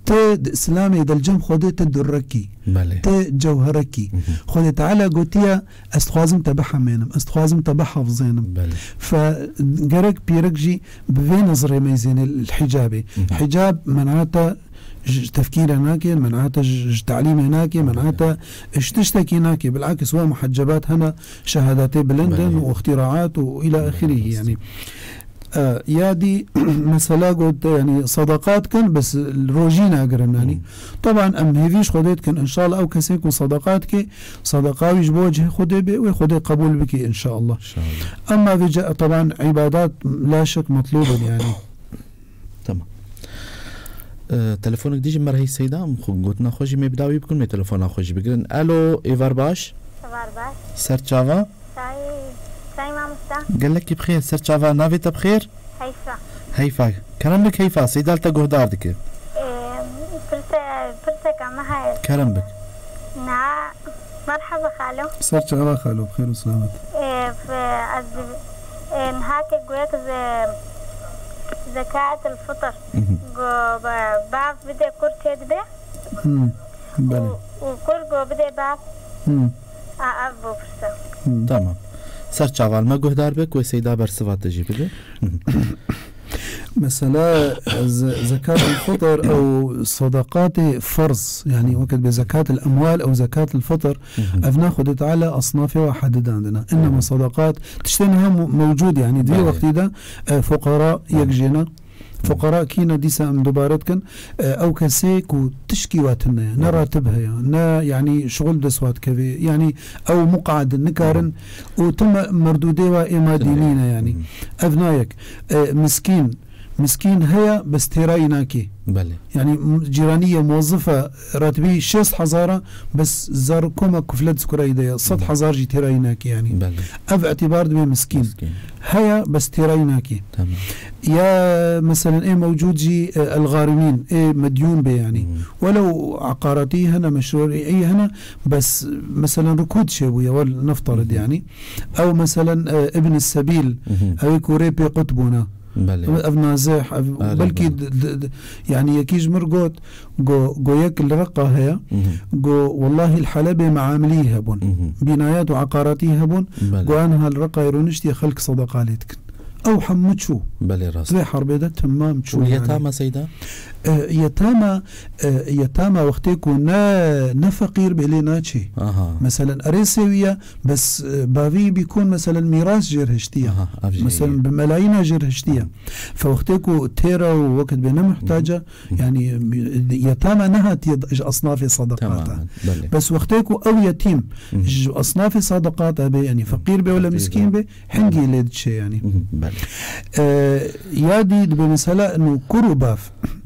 tê di Îslamê de li cem Xwedê tê durrekî, Belê. tê cewherekî. Mhm. Xwedê Teala gotiye, ez dixwazim te bihemênim, ez dixwazim te bihafizênim. Belê. Fe gerek pîrek jî bi vê nezirê meyzêne li hicabê. Mhm. Hicab menata ji tefkîre nake, menata ji, ji talîmê nake, menata ji tiştekî nake. Bilakis wa muhecebat hene, şehadatê bilind in Belê. û îxtîraat û îla Belê, axirî rast. yani. E, ya dî mesela got, yani sadaqat kin, bes rojî nagirin yani. Hmm. Taban em hêvî ji Xwedê dikin, inşallah ew kesê ku sadaqat ke, sadaqa wî ji bo cihê Xwedê bê, wê Xwedê qebûl bike inşallah. İnşallah. Ama vê ce-, taban îbadat la şek metlûb in yani. Tamam. Ee, telefonik dijî merhey Seyda, em xwe gotina xwe jî mê bi dawî bikin, mê telefona xwe jî bigirin. Alo, êvar baş? Êvar baş. Ser çava? Çay, çay mamosta. Gelekî bi xêr, ser çava, navê te bi xêr? Heyfa. Heyfa. Kerem bik Heyfa, Seyda li te guhdar dike. Ee, pirse, pirseka me heye. Kerem bik. Na, merhaba xalo. Ser çava xalo, bi xêr û selamet. Ee, f-, ez, ee, niha ke goyek ze-, zekat el fitr. Mhm. Go ba-, bav bide kur çê dibe. Hmm, belê. Û, û kur go bide bav. Hmm. A, ev bû pirse. Hmm. Tamam. Ser çaval me guhdar be, ku Seyda bersiva te jî bide. Mesela, ze-, zekat el-fitr ew sadaqatê ferz, yani wekî be zekat el-emwal ew zekat el-fitr, Mhm. ev na Xwedê Teala asnafê wa hedidandina. Innema Mhm. sadaqat, tiştê niha mu-, mewcud, yani di vê Belê. wextî de, e, fuqara Belê. yek jêna. Fuqara kî ne dîsa em dubare dikin, e, ew kesê ku tişkî wa tune ye, ne Belê. ratib heye, ne, yani şixul dest wa dikeve, yani ew muqad in, nikarin û tu me-, merdûdê wa ê madî Tune. nîne, yani. Mhm. Ev nayek. E, miskîn, miskîn heye, bes têrayî nake. Belê. Yani, m-, cîranî ye, muwezzife, ratibî şêst hezar e, bes zar koma kuflet zikurayî de ye, sed hezar jî têrayî nake, yani. Belê. Ev îtibar dibe miskîn. Miskîn. Heye, bes têrayî nake. Tamam. Ya, meselen, ê mewcûd jî, e, el-gharimîn, ê medyûn be, yani. Hmm. Welew aqaratî hene, meşrûî hene, bes, meselen, rikûd çêbûye, wel nefterid, Mhm. yani. Ew, meselen, e, ibn sebîl, Mhm. ew ê ku rê pê qut bûne. Belê. Ev nazih, ev, Are, belkî belê. d-, d-, d-, yani yekî ji mir got, go, go yek li Reqa heye, Mhm. go, wellahî li Helebê meamilî hebûn. Mhm. Bînayat û eqaratî hebûn, Belê. go aniha li Reqayê rûniştiye xelk sedeqa lê dikin. Ew hemû çû. Belê, rast. Di vê herbê de temam çû Û yani. yetama Seyda? E, yetama, e, yetama wextê ku ne, ne feqîr bê lê naçê. Aha. Meselen, erê sêwiye, bes, e, bavî bîkûn, meselen, mîras jêr hiştiye. Aha, ev jî Meselen, heye. bi melayîna jêr hiştiye. Fe wextê ku têra û wekit bê ne muhtac e, Mhm. yani, bi-, yetama nehatiye d-, ji asnafê sadaqata. Tamamen, belê. Bes wextê ku ew yetîm Mhm. ji asnafê sadaqata bê, yani feqîr bê wele Feqîr miskîn bê. bê, hingî lê diçe yani. Mhm, belê. E, ya dî dibe mesela inu kur û bav.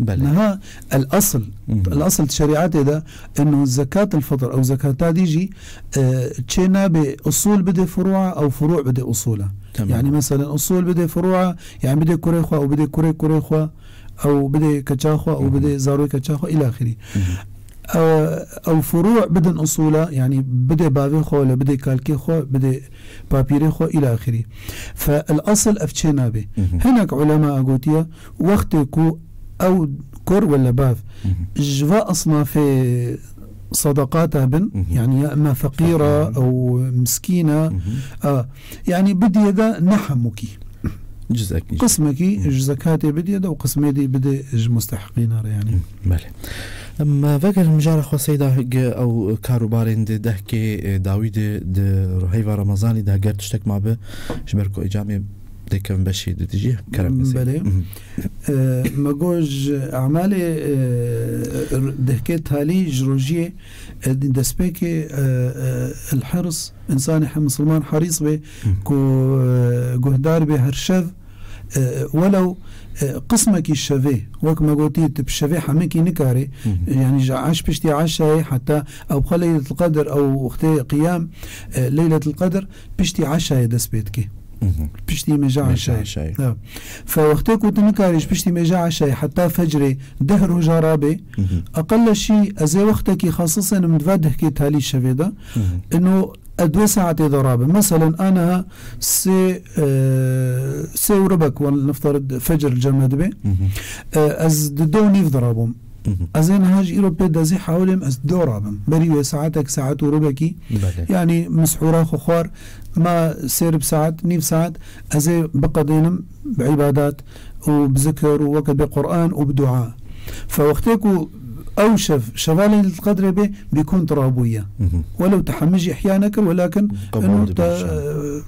Belê. Niha el asl, Mhm. el asl di şerîetê de inu zekat el fitr ew zekata dî jî, e, çê nabe usul bide furu'a ew furu' bide usula. Tamam. Yani mesela usul bide furu'a, yani bide kurê xwe ew bide kurê kurê xwe ew bide keça xwe ew Mhm. bide zarokê keça xwe îla axirî. Mhm. Ew, ew furu' bidin usula, yani bide bavê xwe, le bide kalkê xwe, bide papîrê xwe, îla axirî. Fe el asl ev çê nabe. Mhm. Hinek ulema a gotiye, wextê ku ew kur wele bav Mhm. ji va asnafê sadaqata bin, Mhm. yani ya me feqîra Feqîra. ew miskîna, Mhm. a, yani bidiye de ne hemûkî. Cizekî. Qismekî Mhm. ji zekatê bidiye de û qismê dî bide ji mustehiqîna re yani. Belê. Em, vegerin mijara xwe Seyda, ge ew kar û barên di dehkê, e, dawî de, di heyva Remezanî de ger tiştek mabe, ji ber ku ecamê têkevin beşê didijî kerem. Belê. Mhm. E, me got ji emalê, e, dehkê talî ji rojiyê, e, destpêkê, e, e, el-hirs, insanê he misilman herîs be, Mhm. ku, e, guhdar be her şev, e, welew, e, qismekî şevê, wek me gotî, tu bi şevê hemikî nikarê, Mhm. yani ji eş piştî eşayê heta ew xwe Leyletul Qedr, ew wextê qiyam, e, Leyletul Qedr, piştî eşayê dest pê dike. Mhm. Piştî mêja Mêja eşayê. eşayê. Ha. Fe wextê ku tu nikarî ji piştî mêja eşayê heta fecrê deh roja rabe, Mhm. eqelle şî ez ê wextekî xasisênim di va dehkê talî şevê de. Mhm. Ino ez di wê saetê de rabim. Meselen, aniha sê, e, sê û ribek, wan niftarid fecr li cem me dibe. Mhm. E, ez di do û nîv de rabûm. Mhm. Ez ê niha ji îro pê dezî hewlêm ez do rabim. Berî wê saetek, saet û ribekî, Belê. yani mishûra xwe xwar, ma sêr bi saet, nîv saet, ez ê biqedênim bi îbadat û bi zikir û weke bê Qur'an û bi dua. Fe wextê ku ew şev, şeva Leyletul Qedrê bê, bîkûn tu rabûye. Mhm. Welew te hemî jî ihya nekir, welakin Qebûl ino dibe te, inşallah.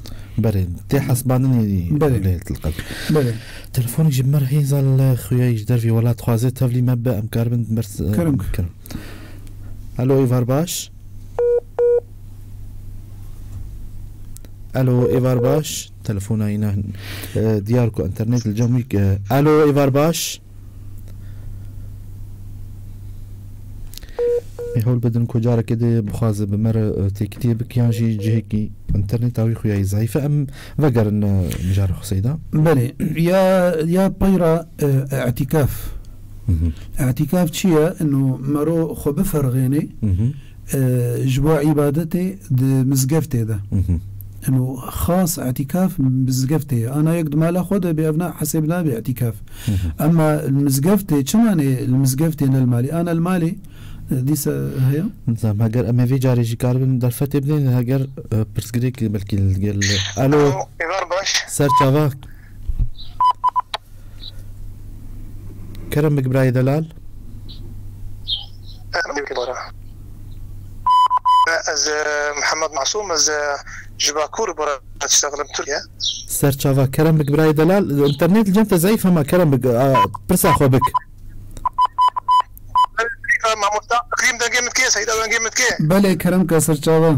Belê, tê hesbandinê Belê. Leyletul Qedr. Belê. Telefonê ji me re hêza li xuya ji dervî welat dixwaze tevlî me be, em karibin bers, Kerem. Kerem. Alo, êvar baş. Alo, êvar baş. Telefona yine, e, diyar ku internet li cem wî, e, alo, êvar baş. Ê hewl bidin ku carekê dê bixwaze bi me re, e, têkiliyê bike yan jî cihekî interneta wî xuya yî zayîf e. Em vegerin, e, mijarê xwe Seyda. Belê, ya, ya peyra, e, îtîkaf. Mhm. Îtîkaf çi ye? Ino mero xwe biferxênê, Mhm. e, ji bo îbadetê di mizgeftê de. Mhm. Ino xas îtîkaf mizgeftê ye. Ana yek di mala xwe de bê, ev na hesêb nabe îtîkaf. Mhm. Ema li mizgeftê, çima ne li mizgeftê ne li malê? Ana li malê, e, dîsa heye? Nizam, heger em ê vê carê jî karibin derfetê bidin, heger, e, pirsgirêk belkî li gel. Alo. Alo, êvar baş. Ser çava. Kerem bik birayê delal. Ez, e, Mihemed Masûm, ez, e, ji Bakur bora diştexilim Tirkiye. Ser çava, kerem bik birayê delal. Înternet li cem te zeîf hema kerem bik, a, pirsa xwe bik. Mamosta, Krîm dengê min dikê, Seyda dengê min dikê. Belê, kerem ke ser çava.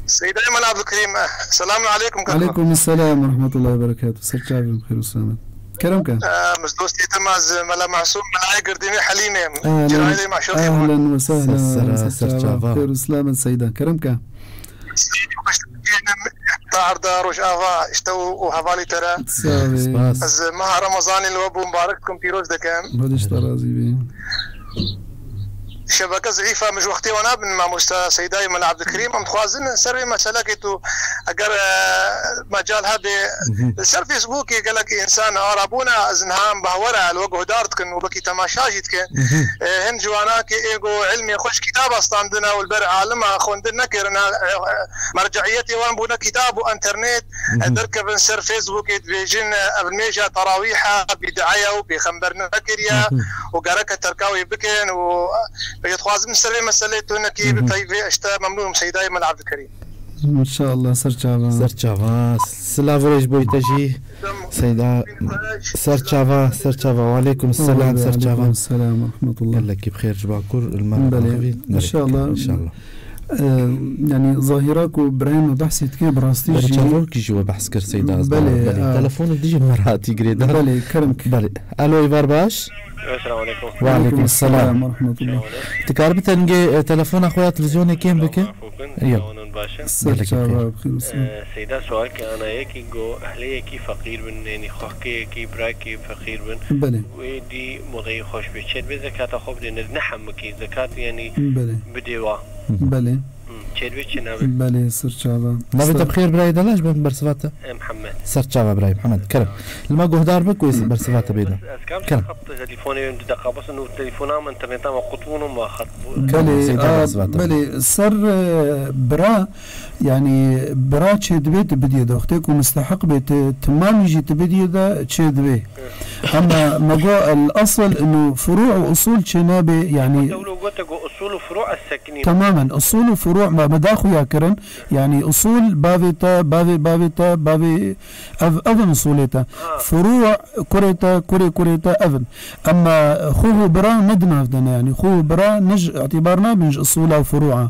Seyda Mela Abdulkerim, eh, selamun aleykum, kaka. Aleykum selam ve rahmetullahi ve berekatuhu. Ser çavê min, xêr û selamet. Kerem ke. Eh, min dostê te ma ez Mela Masûm, Melayê Girdînê Helîmê. Ahlen, Ciraîlê Maşoqê. Ahlen ve sehlen. Ser, ser, ser çava. Xêr û selamet Seyda. Kerem ke. Seyda, xweş dibînim. Tarda Rojava, işte û, û hevalî te re. Sağ ol. Spas. Ez meha Remezanê li we bû, mubarek dikim, pîroz dikim. Xwedê ji te razî be. Şebeke zeîf e, min ji wextê we nabin, mamosta Seydayê Mela Abdulkerîm. Em dixwazin ser vê meselekê tu, eger, e, mecal hebe, Mhm. li ser Facebookê gelek însan ara bûne, ez niha em bi hewe re, li we guhdar dikin û wekî temaşa jî dikin. Mhm. E, hin ciwanakê ê ku ilmê xwe ji kitaba standine û li ber alima xwendin nekirine, e, e, merceiyetê wan bûne kitab û internet, Mhm. e, derkevin ser Facebookê dibêjin, e, ev nimêja terawîh e, bîd'e ye û pêxember nekiriye Mhm. û gereke terka wê bikin û, e, ez dixwazim ser vê meselê tu hinekî Mhm. bipeyvê, ez ji te memnûn im Seydayê Mela Abdulkerîm. Înşallah, ser çava. Ser çava. Silav û rêz bo te jî. Seyda, ser çava, ser çava. Wa aleykum selam, ser çava. Aleykum selam ve rahmetullah. Gelekî bi xêr ji Bakur, li me Belê, axivî. Înşallah. Înşallah. E, yani zahîra ku birayê me behsê dike, bi rastî Berê jî çavokî jî we behs kir Seyda ez Belê, belê. a. Telefonê dijî me re hatî girêdan. Belê, kerem ki. Belê. Alo, êvar baş. Esselamu aleykum. Wa aleykum selam. Selam ve rahmetullah. Dikarî bi tengê, e, telefona xwe ya televîzyonê kêm bike? Yok. Ser çava, bixêr û selamet. Ee, Seyda, sualke ana yekî go ehleyekî feqîr bin, yanî xwehkeyekî, birakî feqîr bin. Belê. Wê dî modeyê xweş bê. Çêdibê zekata xwe bidê, ne, ne hemikî. Zekat, yanî Belê. bidê wa. Belê. Hı, çêdibê çi nabê? Belê, ser çava. Navê te Ser- bi xêr birayê delal, ji bo bersiva te. Em Hemed. Ser çava birayê Hemed. Kerem. Li me guhdar be ku êsî bersiva te bêde. Ez kam Kerem. Xet telefonê wê du deqa bes, û telefona min, interneta min qut bûn û ma xet bû. Belê, Seyda a, bersiva te. Belê, ser, e, bira, yani bira çê dibê tu bidiyê de, wextê ku mustehiq bê tu, timamî jî tu bidiyê de çê dibê. Ama me got el asıl inu furu' û usul çê nabê, yani Te wilo gote ku usul Usul û furu' ez sekinî. Temamen. Usul û furu' me, me daxuya kirin. Yani usul bavê te, bavê, bavê te, bavê ev, ev in usulê te. Ha. Furu' kurê te, kurê, kurê te ev in. Emma xû û bira ne di nav de ne, yani xû û bira ne ji, îtibar nabin ji usula û furu'a.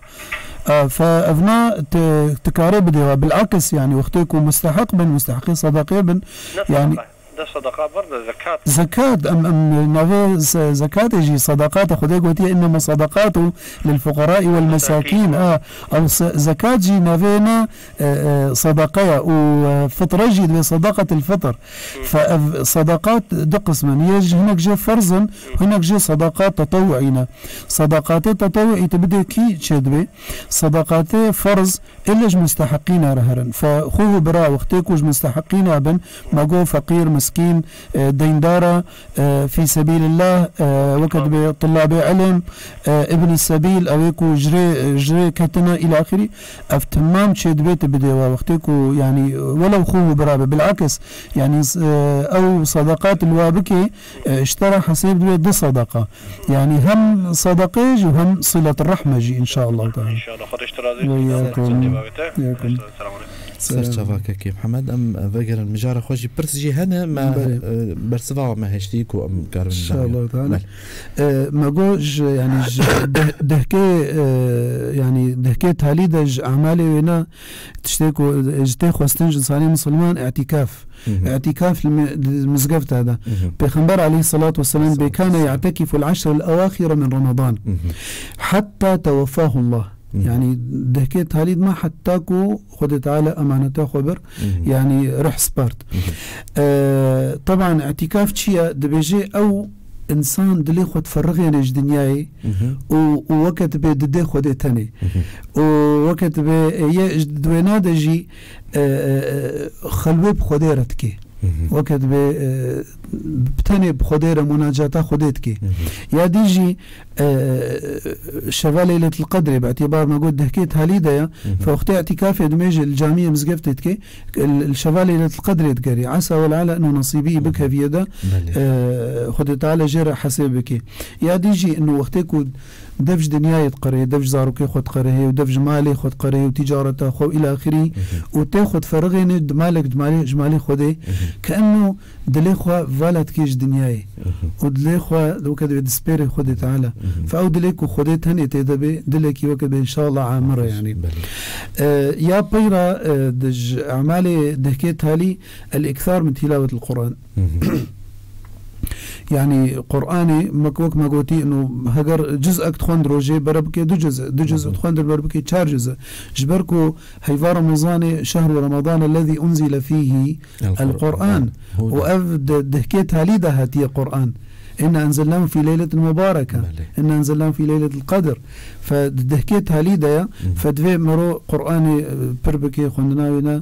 E, fe evna te, te kare bidê wa. Bilakis, yani wextê ku musteheq bin, musteheqê sadaqê bin, Ne yani sadaka. De sadaka var da zekat. Zekat, em, em, navê ze-, zekatê jî sadaqat e. Xwedê gotiye, "Innema sadaqatu lil fuqarai wal mesakîn." Mesakîn. Ha, ew se-, zekat jî navê ne, e, e, sadaqe ye û, e, fitre jî divê sadaqatil fitr. Hı. Fe ev sadaqat du qism in. Yê ji hinek jê ferz in, Hı. hinek jê sadaqat tetewu'î ne. Sadaqatê tetewu'î tu bidê kî çê dibê? Sadaqatê ferz Ille ji musteheqîna re herin. Fe xû û bira wextê ku ji musteheqîna bin, me got feqîr, miskîn, e, deyndara, e, fî sebîlillah, e, weke dibê tulabê ilim, e, ibn sebîl, ew ê ku ji rê, ji rê ketine îlaxirî, ev temam çê dibê tu bidê wa wextê ku, yanî, welew xû û bira be. Bilakis, yanî, e, ew sadaqat li wa bikê, e, ji te re hesêb dibe du sadaqa. Yani hem sadaqe jî hem silet rahme jî, inşallah teala. İnşallah. Xwedê ji te razî be. Ve iyyakum. Selamet be. Ve iyyakum. Selamet. Ser çava kekê Mihemed, em vegerin mijara xwe jî, pirs jî hene, me, Belê. e, bersiva me hiştî ku em karibin. İnşallah teala. Belê. E, me got ji, yani ji deh-, dehkê, e, yani dehkê talî de ji emalê wêna tiştê ku, e, ji tê xwestin ji insanê misilman îtîkaf. Hı hı. Îtîkaf li mi-, di mizgefta de. Hı hı. Pêxember aleyhissalatu vesselam bê kana ya'tekiful eşrel ewaxire min Ramadan. Hı hı. Hatta teweffahullah. Hı hı. Yani dehkê talî dima heta ku Xwedê Teala emaneta xwe bir, Hı hı. yani rih spart. Hı hı. Ee, teban îtîkaf çi ye? Dibêje ew insan dilê xwe diferixêne ji dinyayê Hı hı. û, û weke dibê didê Xwedê tenê. Hı hı. Û weke dibê, e, ye, di wêna de jî, e, e, e, xelwê bi Xwedê re dike. Hı hı. Weke dibê, e, bi tenê bi Xwedê re munacata Xwedê dike. Hı hı. Ya dî jî, e, şeva Leyletil Qedrê, bi îtibar me got dehkê talî de ya, Hı hı. fe wextê îtîkafê dimêje li camiyê mizgeftê dike, li, li şeva Leyletil Qedrê digerî. Esa wel ala eno nasîbî Hı hı. bikeviyê de, Belê. e, Xwedê Teala jê re hesê bike. Ya dî jî eno wextê ku dev ji dinyayê diqerihê, dev ji zarokê xwe diqerihê û dev ji malê xwe diqerihê û tîcareta xwe û îlaxirî Hı hı. û tê xwe diferixêne di malek, di malê, ji malê Xwedê, Hı hı. ke eno dilê xwe vala dike ji dinyayê Hı hı. û dilê xwe weke divê dispêrê Xwedê Teala. Hı hı. Fe ew dilê ku Xwedê tenê tê de bê, dilekî weke be inşallah amir e yani. Belê. E, ya peyra, e, di ji emalê dehkê talî el-ikthar min tilawetil Quran. Hı hı. Yani Qur'anê, mek-, wek me gotî, ino heger ciz'ek dixwend rojê bere bike du ciz, du ciz Hı hı. dixwend ber bike çar ciz. Ji ber ku heyva Remezanê, şehru Ramadan ellezî unzile fîhî El el Qur'an. Qur'an. Û ev di dehkê talî de hatiye Qur'an. Inna enzelnahu fî leyletin mubareke. Belê. Inna enzelnahu fî leyletil qedr. Fe di dehkê talî de ya, Hı hı. fe divê mero Qur'anê, e, pir bike, xwendina wê ne,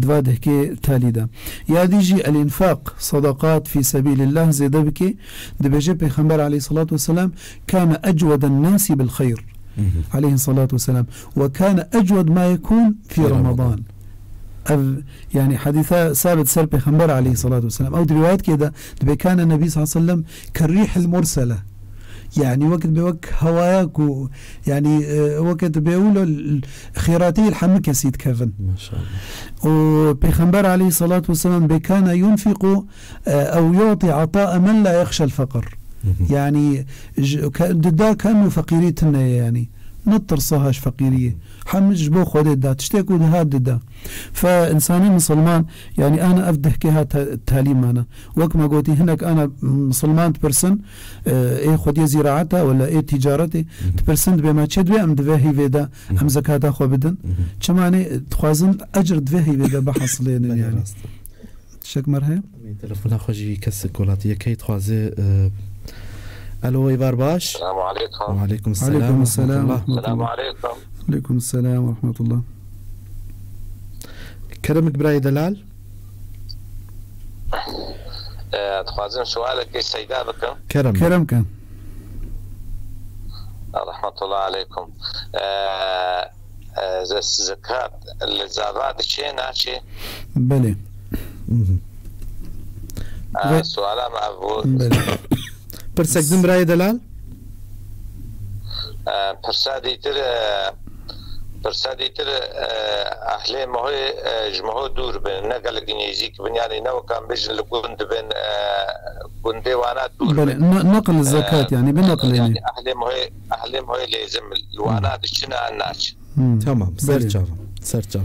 Di va dehkê talî de. Ya dî jî el-infaq, sadaqat fî sebîlillah zêde bike, dibêje Pêxember aleyhissalatu vesselam, "Kâne ecweden nâsî bil xeyr." Hı hı. Aleyhissalatu vesselam. "Ve kâne ecwed ma yekûn fî Fî Ramadan." Ramadan. Ev, yani hadîsa sabit ser Pêxember aleyhissalatu vesselam. Ew di rivayet kê de, dibê kâne Nebî sallallahu aleyhi ve sellem kerrîhil mursele. Yani wekit be wek hewaya ku, yani, e, wekit be wilo l-, xêratî li hemû kesî dikevin. Maşallah. Û Pêxember aleyhissalatu vesselam bê kana yunfiqu, e, ew yu'ti ata'a men la yaxşel feqir. Hı hı. Yani, ji, ke-, dida kenu feqîrî tine ye yani. Nitirsa ha ji feqîriyê. Hem ji bo Xwedê da. Tiştê ku diha dida. Fe insanê misilman, yani ana ev dehkê ha te-, talî mane. Wek me gotî, hinek ana misilman dipirsin, e, ê xwediyê zîraeta wala ê tîcaretê, Hı hı. dipirsin dibê me çê divê em divê hîvê de Hı hı. em zekata xwe bidin. Hı hı. Çima ne dixwazin ecr divê hîvê de bihesilênin Belê yani. rast. Tiştek me re heye? Em ê telefona xwe jî kesek welatiyekê dixwaze, e, Alo, êvar baş. Selamu aleykum. Wa aleykum selam Aleykum ve selam ve rahmetullah. Selamu rahmetullah. aleykum. Aleykum selam ve rahmetullah. Kerem birayê delal. Ee, dixwazim sualekê seyda bikim. Kerem. Kerem ke. Rahmetullah aleykum. Ee, e, ze-, zekat li zava diçê naçê? Belê. Mhm. Ee, Ve- suala me ev bû. Belê. Pirsek din birayê delal? E, pirsa dîtir, e, pirsa dîtir, e, ehlê Mihê, e, ji Mihê dûr bin, ne gelek nêzîk bin, yanî ne wek em bêjin li gund bin, e, gundê wana dûr Belê, bin. Ne-, neqil E, zekat, yanî bi neqilê yanî ne. Ehlê Mihê, ehlê Mihê lêzim li wana diçin an naçin. Hmm. Tamam, ser Belê. çava, ser çava.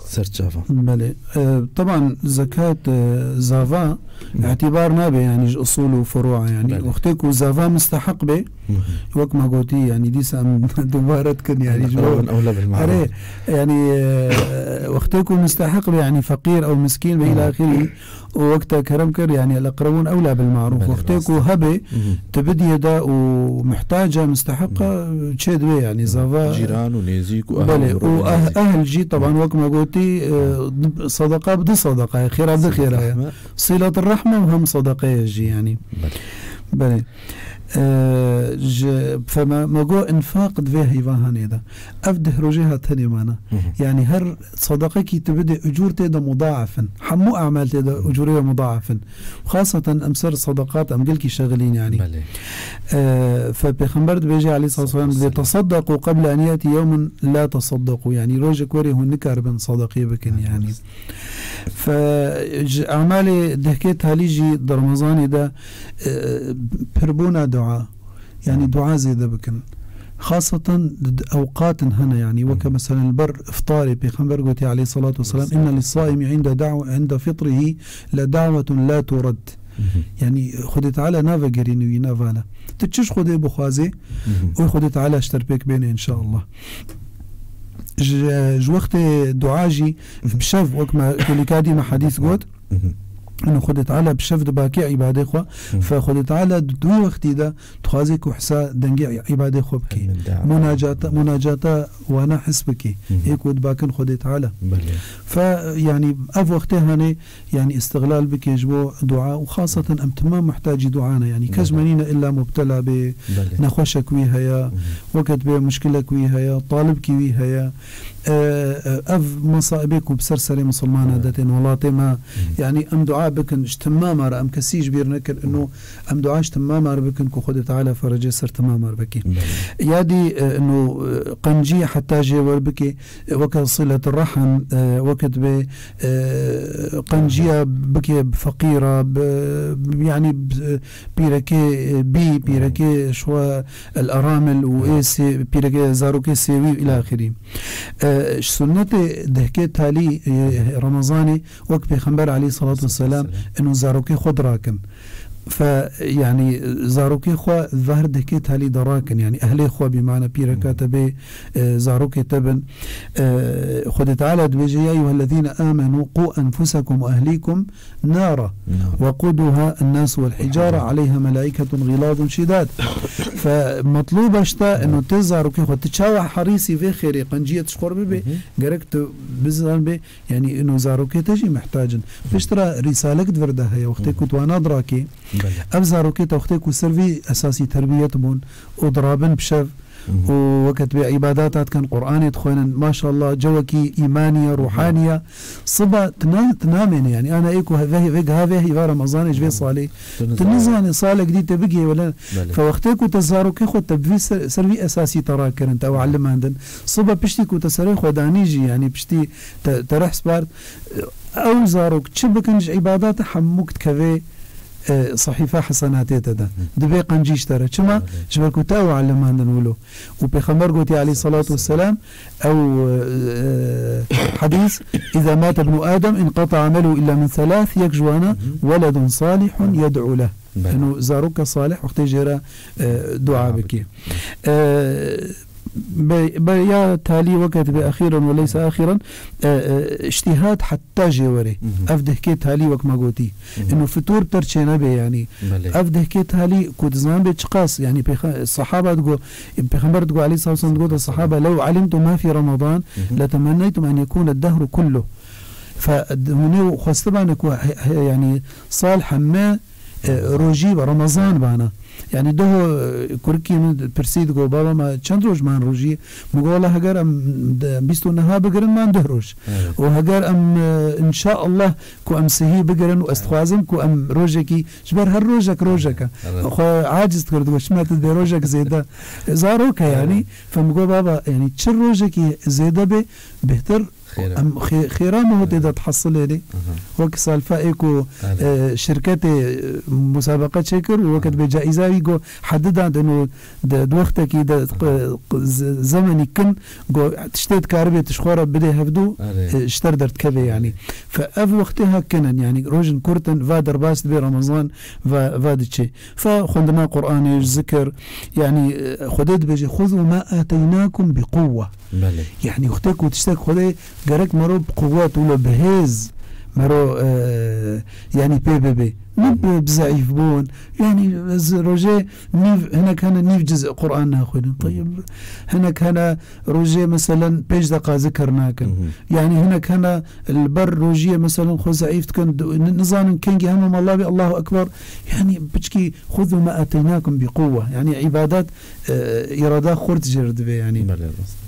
Ser çava. Belê. E, teban zekat, e, zava Hı. îtibar nabe, yanî ji usul û furu'a, yanî Belê. wextê ku zava musteheq be, Hı hı. wek me gotî, yanî dîsa em dubare dikin, yanî ji bo Eqrabun ewla bil ma'ruf. Erê, yanî, e, wextê ku musteheq be, yanî feqîr ew miskîn be Hı. ila axirî, û wek te kerem kir, yanî el eqrabun ewla bil ma'ruf. Belê, Wextê rast ku e. hebe, Hı hı. tu bidiyê de û muhtaca, musteheqa, çê dibe, yanî zava Cîran û nêzîk û Belê, ehl û û eh-, nêzîk. ehl jî, teban, Hı. wek me gotî, e, Hı. di-, sedeqa bi du sedeqa ye, xêra bi du Silet xêra ye. rehme. Silet rehme û hem sedeqe ye jî, yanî. Belê. Belê. E, ji, fe me, me got, infaq di vê heyva hanê de. Ev deh rojê ha tenê mana. Hı hı. Yanî her sedeqekî tu bidê, ucûr tê de mudaef in. Hemû emal tê de Hı. ucûrê mudaef in. Xaseten em ser sedeqat em gelkî şexilîn, yanî. Belê. E, fe Pêxember dibêje, aleyhissalatu vesselam, dibê, Vesselam. "Tesaddeqû qebla en yati yewmun la tesaddeqû." Yanî rojek werê hûn nikaribin sedeqê bikin, Belê. yanî. Fe ji emalê dehkê talî jî di Remezanê de, e, pirbûna dua. Yanî Hı. dua zêde bikin. Xaseten di, di ewqatin hene, yanî weke Hı. meselen li ber iftarê Pêxember gotiye aleyhissalatu vesselam, Vesselam. "Inne lis-saimi inde da'w-, inde fitrihi le da'wetun la turad." Hı hı. Yanî Xwedê Teala navegerîne wî, navale. Tu çi ji Xwedê bixwazê, Hı hı. wê Xwedê Teala ji te re pêk bêne, înşallah. Ji, ji wextê dua jî, Hı hı. bi şev, wek me kulîka dî me hedîs got, Hı hı. û Xwedê Teala bi şev dibakê îbadê xwe, Hı. fe Xwedê Teala di wî wextî de dixwazê ku hisa dengê îbadê xwe bikî. Min da. Munacata, munacata wana his bikî. Hı hı. Ê ku dibakin Xwedê Teala. Belê. Fe, yanî, ev wextê hanê, yanî, îstixlal bikê ji bo dua û xaseten em timam muhtacî dua ne. Yanî, kes Belê. menîne illa mubtela bê, Belê. nexweşek wî heye, Hı hı. weket bê muşkilek wî heye, talibkî wî heye. E, e, ev mesaibê ku bi ser serê misilmana Evet. de tên welatê me, Hı. yanî em dua bikin, ji timama re, em kesî ji bîr nekin, ino em dua ji timama re bikin ku Xwedê Teala ferecê ser timama re bikî. Evet. Ya dî, e, ino, e, qencî heta jê wer bikê, e, weke silet rahim, e, weke dibê, e, qenciya bikê bi feqîra, bi, yanî bi, pîrekê, e, bî, pîrekê şwa el aramil û ê sê, pîrekê zarokê sêwî ila axirî. E, ji sunnetê dehkê talî, e, Remezanê wek Pêxember aleyhissalatu vesselam Vesselam. ino zarokê xwe dirakin. Fe, yanî, zarokê xwe ver dehkê talî de rakin. Yanî ehlê xwe bî mana pîreka Hmm. te bê, e, zarokê te bin. E, Xwedê Teala dibêje, "Ya eyyuhellezîne âmenû qû enfusekum we ehlîkum nara Nara. weqûduha ennâsu vel hicare aleyha melâiketun ğilâzun şidâd." Fe metlûb e ji te, ino tu zarokê xwe, tu çawa herîsî vê xêrê qenciyê tu ji xwe re bibê, Hı hı. gerek tu bizanbê, yanî ino zarokê te jî mihtac in. Hı. Piştre rîsalek di vir de heye, wextê Hı hı. ku tu wana dirakê, Belê. ev zarokê te wextê ku ser vî esasî terbiyet bûn û dirabin bi şev Hı hı. û weke dibê îbadata dikin, Qur'anê dixwênin, maşallah, cewekî îmanî ye, ruhanî ye. Siba tu na-, tu namêne, yanî, ana ê ku vê, vê giha vê heyva Remezanê ji vê Hı. salê. Tu Tu nizanî. nizanî salek dî te bigihê wele. Belê. Fe wextê ku te zarokê xwe te bi vî ser, ser vî esasî te rakirin, te ew Hı. elimandin. Siba piştî ku te serê xwe danî jî, yanî piştî te, te rih spard, ew zarok çi bikin ji îbadata hemûk dikeve, e, sehîfa hesenatê te de. Hı. Dibê qencî ji te re. Çima? Belê. Ji ber ku te ew elimandin wilo. Û Pêxember gotiye aleyhissalatu vesselam, ew, e, e, hedîs, "Îza mate ibnu Adem inqeta ameluhu illa min selâs", yek ji wana, Hı hı. "Weledun salihun yed'u leh." Belê. Eno zaroka salih wextê jê re, e, dua Dua bikî. bikî. E, be, be ya talî weke dibê exîran we leysa exîran, e, e, îctîhad heta jê were. Hı hı. Ev dehkê talî wek me gotî. Hı hı. Eno fitor ter çênebe yanî. Belê. Ev dehkê talî ku dizan bê çiqas, yanî pêxe-, sahaba digo, Pêxember digo aleyhissalatu vesselam digo da sahaba, "Lew alimtu ma fi Ramadan, Hı hı. letemenneytum en yekune dehru kullu." Fe, hûn ê xwestibane ku he, he, yanî sal heme e, rojî ve Remezan vana. Yani doho, e, kurikî min pirsî digo, "Baba, me çend roj man rojî?" Min got, "Wela heger em de-, bîst û neha bigirin, man deh roj. Evet. Û heger em, e, inşaallah ku em sihî bigirin û ez dixwazim ku em rojekî, ji ber her rojek rojek e." Evet. Xwe aciz dikir, digo, "Çima tu dibê rojek zêde?" E, zarok e yani. Evet. Fe min got, "Baba, yani çi rojekî zêde bê, bêhtir Xêra. Em xê-, xêra me hotê de dihesilê lê." Aha. Wek salfa ê ku, Are. e, şirketê, e, musabeqe çêkir û weket Aha. bê caiza wî got, hedi da dino de, di wextekî de, Aha. q-, q-, z-, zemenî kin got, tiştê dikaribê tu ji xwe re bidê hevdû, Are. e, ji te re derdikeve yani. Fe ev wextê ha kin in, yani rojin kurt in, va derbas dibe Remezan, va, va diçe. Fe xwendina Qur'anê, zikir, yani, e, Xwedê dibêje, "Xuzu ma ateynakum bi quwwe." Belê. Yani, wextê ku tiştek Xwedê gerek mero bi quwwet wilo bi hêz mero, e, yani pê bibe. Ne bi, bi zeîf bûn. Yani, ez rojê nîv, hinek hene nîv ciz Qur'an naxwînin. Hı hı. Tayyib, hinek hene rojê, meselen, pênc deqa zikir nakin. Hı hı. Yani, hinek hene li ber rojiyê, meselen, xwe zeîf dikin, d-, n-, nizanin kengî hema mala bê, Allahu Ekber. Yani, piçkî, "Xuzu ma ateynakum bi quwwe." Yani, îbadet, e, îrada xurt jê re dibe, yani. Belê, rast.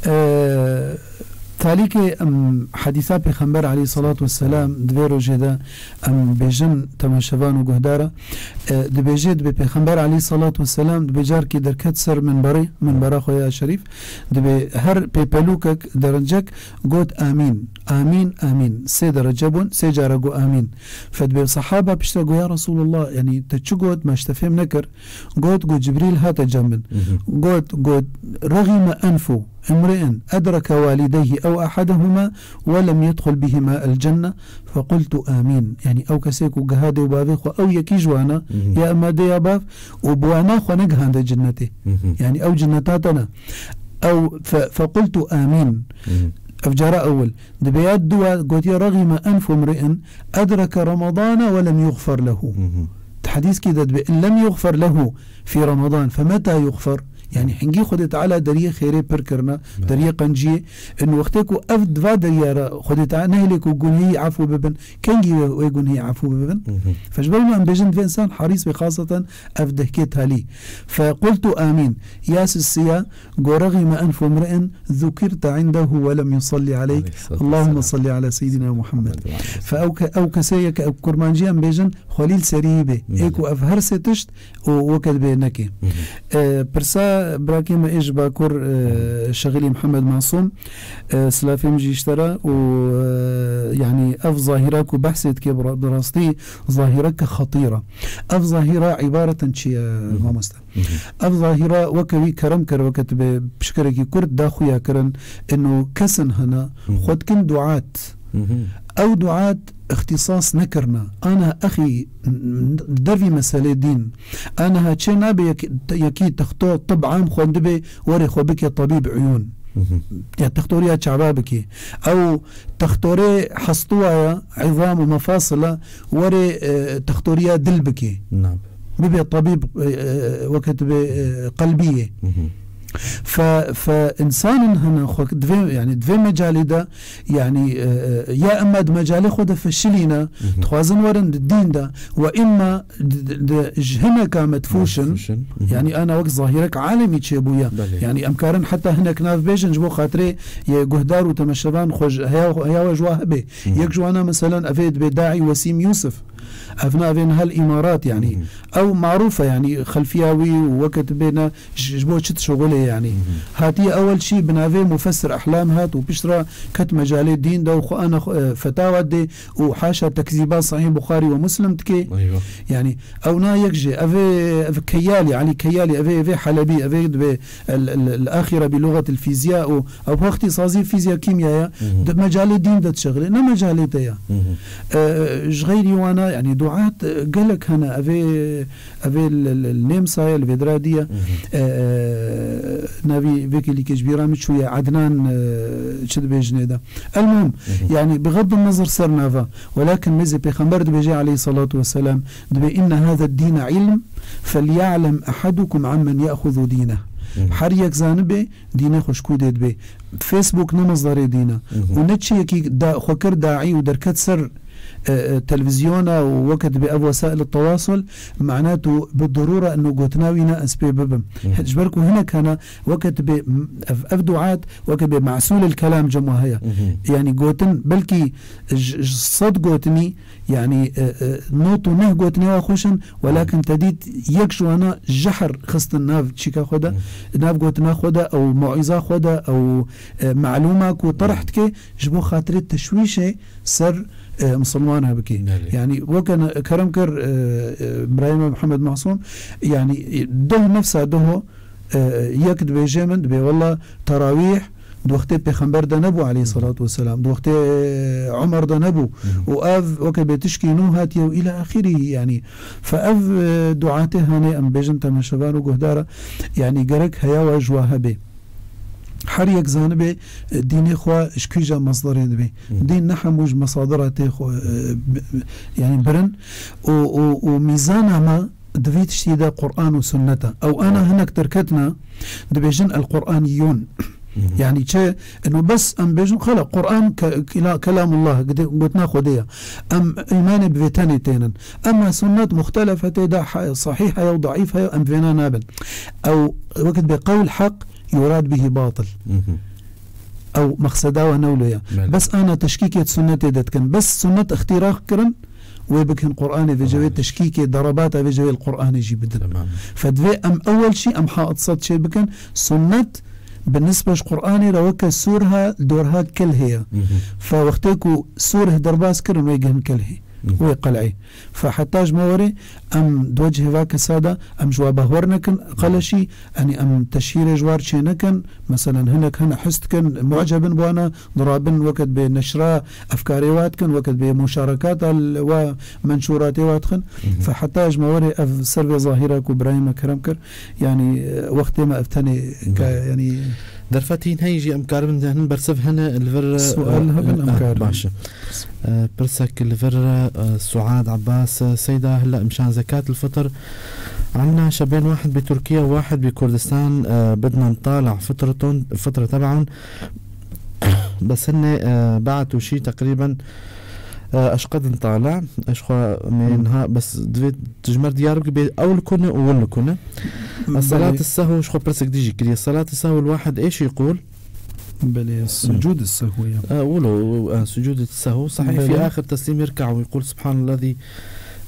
E, talîkê em hedîsa Pêxember aleyhissalatu vesselam di vê rojê de em bêjin temeşevan û guhdara, e, dibêje, dibê Pêxember aleyhissalatu vesselam dibê carkî derket ser minberê, minbera xwe ya şerîf, dibê her pêpelûkek, derincek got, "Amîn, amîn, amîn." Sê derece bûn, sê cara got, "Amîn." Fe dibê sehaba piştre got, "Ya Resulullah, yani te çi got, me ji te fêm nekir." Got, got, "Cibrîl hate cem min." Mhm. Got, got, "Rexîme enfu imri'in edreke walideyhi ew ehedehuma we lem yedxul bihima el cenne, fequltu amîn." Yani ew kesê ku giha dê û bavê xwe ew yekî ji wana, Mhm. ya ema dê ya bav, û bi wana xwe negihande cinnetê. Mhm. Yani ew cinneta te ne. Ew fe-, fequltu amîn. Mhm. Ev cara ewil. Dibê ya dua gotiye, "Rexîme enfu mri'in edreke Ramadana we lem yuxfer lehu." Mhm. Di hedîskî de dibê, "In lem yuxfer lehu fi Ramadan, femeta yuxfer?" Yani hingî Xwedê Teala deriyê xêrê pir kirine, Evet. deriyê qenciyê. In wextê ku ev di va deriya re Xwedê Teala nehêlê ku gunhî efû bibin, kengî wê, wê gunhî efû bibin? Mhm. Fe ji ber wî em bêjin, divê insan herîs be, xaseten ev dehkê talî. Fe qultu amîn. Ya sissiya, Go, "Rexîme enfu mri'in zukirte indehu we lem yusalli aleyk. Aleyhissalatu Allahümme vesselam. salli ala seyyidina Muhammed." Muhammed ve aleyhi Fe ew ke-, ew kesê ye ke ew kurmancî em bêjin, xwelî li serî bê. Belê. Ê ku ev her sê tişt û weke dibê nekê. Hı hı. E, pirsa birakê me ê ji Bakur, e, Şexilî Mihemed Masûm, e, silafê min jî ji te re û, e, yanî ev zahîra ku behsê dike bi ra-, bi rastî zahîreke xetîr e. Ev zahîra îbaretin çi ye, Hı hı. mamoste? Mhm. Ev zahîra weke wî kerem kir, weke tu bê pişkirekî kurt da xuya kirin, ino kesin hene, Mhm. xwe dikin duat. Mhm. Ew duat îxtîsas nekirine. Ana exî, n-, n-, dervî meselê dîn. Aniha çê nabe yek-, yekî texto tib am xwendibê, were xwe bike tabîb uyûn. Mhm. Ya textoriya çava bikê. Ew textorê hestuwa ya, îzam û mefasila, were, e, textoriya dil bikê. Nabe. Bibe tabîb, e, e, weke tu bê, e, qelbî yê. Mhm. Fe, fe insanin hene xwe divê, yani divê mecalê de, yani, e, e, ya emma di mecalê xwe de feşilîne, Mhm. dixwazin werin di dîn de, we imma di, di, di, ji hineka medfûş in. Medfûş in. Mhm. Yani ana wek zahîrek alemî çêbûye. Belê. Yani em karin heta hinek nav bêjin ji bo xatirê yê guhdar û temeşevan xwe ji heya, heya we ji wa hebe. Mhm. Yek ji wana, meselen, evê dibê daî Wesîm Yûsif. Ev navê niha li Îmarat, yanî. Mhm. Ew marûf e, yanî, xelfiya wî û weke tu bêne ji, ji bo çi dişuxulê, yanî. Mhm. Hatiye ewel çî bi navê Mufessir Ehlam hat û piştre ket mecalê dîn de û xwe ana xwe, e, fetawa dê û haşa tekzîba Sahîh Buxarî û Muslim dikê. Eywa. Yanî, ew na yek jê, ev ê, ev Keyalî, Elî Keyalî, ev ê, ev ê Helebî, ev ê dibê el, el, el axire bi luxet el fîzya û ev wextî sazî fîzya kîmya ye, Mhm. di mecalê dîn de dişexilê, ne mecalê te ye. Mhm. E, ji xeyrî wana, yanî duat, e, gelek hene, ev ê, ev ê li, li, li Nêmsa ye, li Vêdradî ye. Mhm. E, e, navî vê kelîkê ji bîra min çûye, Ednan, e, çi dibêjinê de. El muhim, Mhm. yanî bi xeddin nezir ser nava, welakin mêzê Pêxember dibêje aleyhissalatu vesselam, dibê, "Inne hâze dîne ilm, felya'lem ehadukum ammen ya'huzu dîneh." Mhm. Her yek zanibe, dînê xwe ji ku dê dibê. Facebook ne mezdarê dîn e. Mhm. Û ne çi yekî da, xwe kir daî û derket ser e, e, televîzyona û weke dibê ev wesaîl tewasul, ma'nato bi dirûra eno gotina wî ne ez pê bibim. Ji ber ku hinek hene weke dibê m-, ev, ev duat weke dibê me'sûl el kelam cem we heye. Yanî gotin belkî ji, ji sed gotinî, yanî, e, e, not û neh gotinê wa xweş in, welakin te dît yek ji wana jehr xistin nav çîka xwe de, nav gotina xwe de, ew muîza xwe de, ew, e, melûma ku terh dike ji bo xatirê teşwîşê ser, e, misilmana bikî. Belê. Yanî weke ne-, kerem kir, e, e, birayê me Mihemed Masûm, yanî, e, doh nefsa doho, e, yek dibêje min, dibê wela terawîh di wextê pêxember de nebû aleyhissalatu vesselam, di wextê, e, Umer de nebû. Û ev weke bê tişkî nû hatiye û îla axirî, yanî. Fe ev, e, duatê hane em bêjin temaşevan û guhdara, yanî gerek heya we ji we hebe. Her yek zanibe, e, dînê xwe ji kîja mesderê dibe. Dîn ne hemû ji mesadera tê xwe, e, b-, b-, yanî birin. Û, û, û mîzana me di vî tiştî de Quran û sunnet e. Ew ana hinek derketine, dibêjin el-Quraniyûn. Yanî çi? Eno bes em bêjin, xala, Quran ke-, kela-, kelamullah, gide-, gotina Xwedê ye. Em îmanê bi vê tenê tênin. Ema sunnet muxtelef e, tê de he-, sahîh heye û daîf heye, em vêna nabin. Ew wekit bê qewl heq, yurad bihî batil. Ew mexseda we ne wilo ye. Belê. Bes ana teşkîkê di sunnetê de dikin. Bes sunnet îxtîrax kirin, wê bikin Qur'anê vê cewê teşkîkê, derabata vê cewê li Qur'anê jî bidin. Tamam. Fe divê em ewel şî em hait sed çê bikin. Sunnet bi nisbe ji Qur'anê re weke sûrha dorha kelhê ye. Fe wextê ku sûrh derbas kirin wê gihin kelhê. Wê qel'ê. Fe heta ji me werê em di wecihê va kesa de em ji wa behwer nekin, qeleşî, yanî em teşhîrê ji war çê nekin. Meselen hinek hene his dikin, mu'ceb in bi wana, dirabin wekit bê neşra efkarê wa dikin, wekit bê muşarekata li wa menşûratê wa dixin. Fe heta ji me werê ev ser vê zahîra ku birayê me kerem kir, yanî, e, wextê me ev tenê ka, yanî. Derfet hîn heyî jî em karibin, hin bersiv hene li vir, e, Sual hebin em e, karin. Baş e. E, pirsek li vir, e, Suad Abbas, e, Seyda, hela imşan zekat el fitr عنا شابين، واحد بتركيا وواحد بكردستان، آه، بدنا نطالع فطرتهم، فطرة تبعهم. بس هن، آه، بعتوا شي تقريبًا، آه، اش قد نطالع، اش خو من ها، بس دفيت تجمر ديارك بي-، اول كنا واول كنا. الصلاة السهو، اش خو برسك ديجي كري، صلاة السهو الواحد ايش يقول؟ بلي، سجود السهو، يا. آه، ولو، آه، سجود السهو، صحيح، في بلي. آخر تسليم يركع ويقول: "سبحان الذي،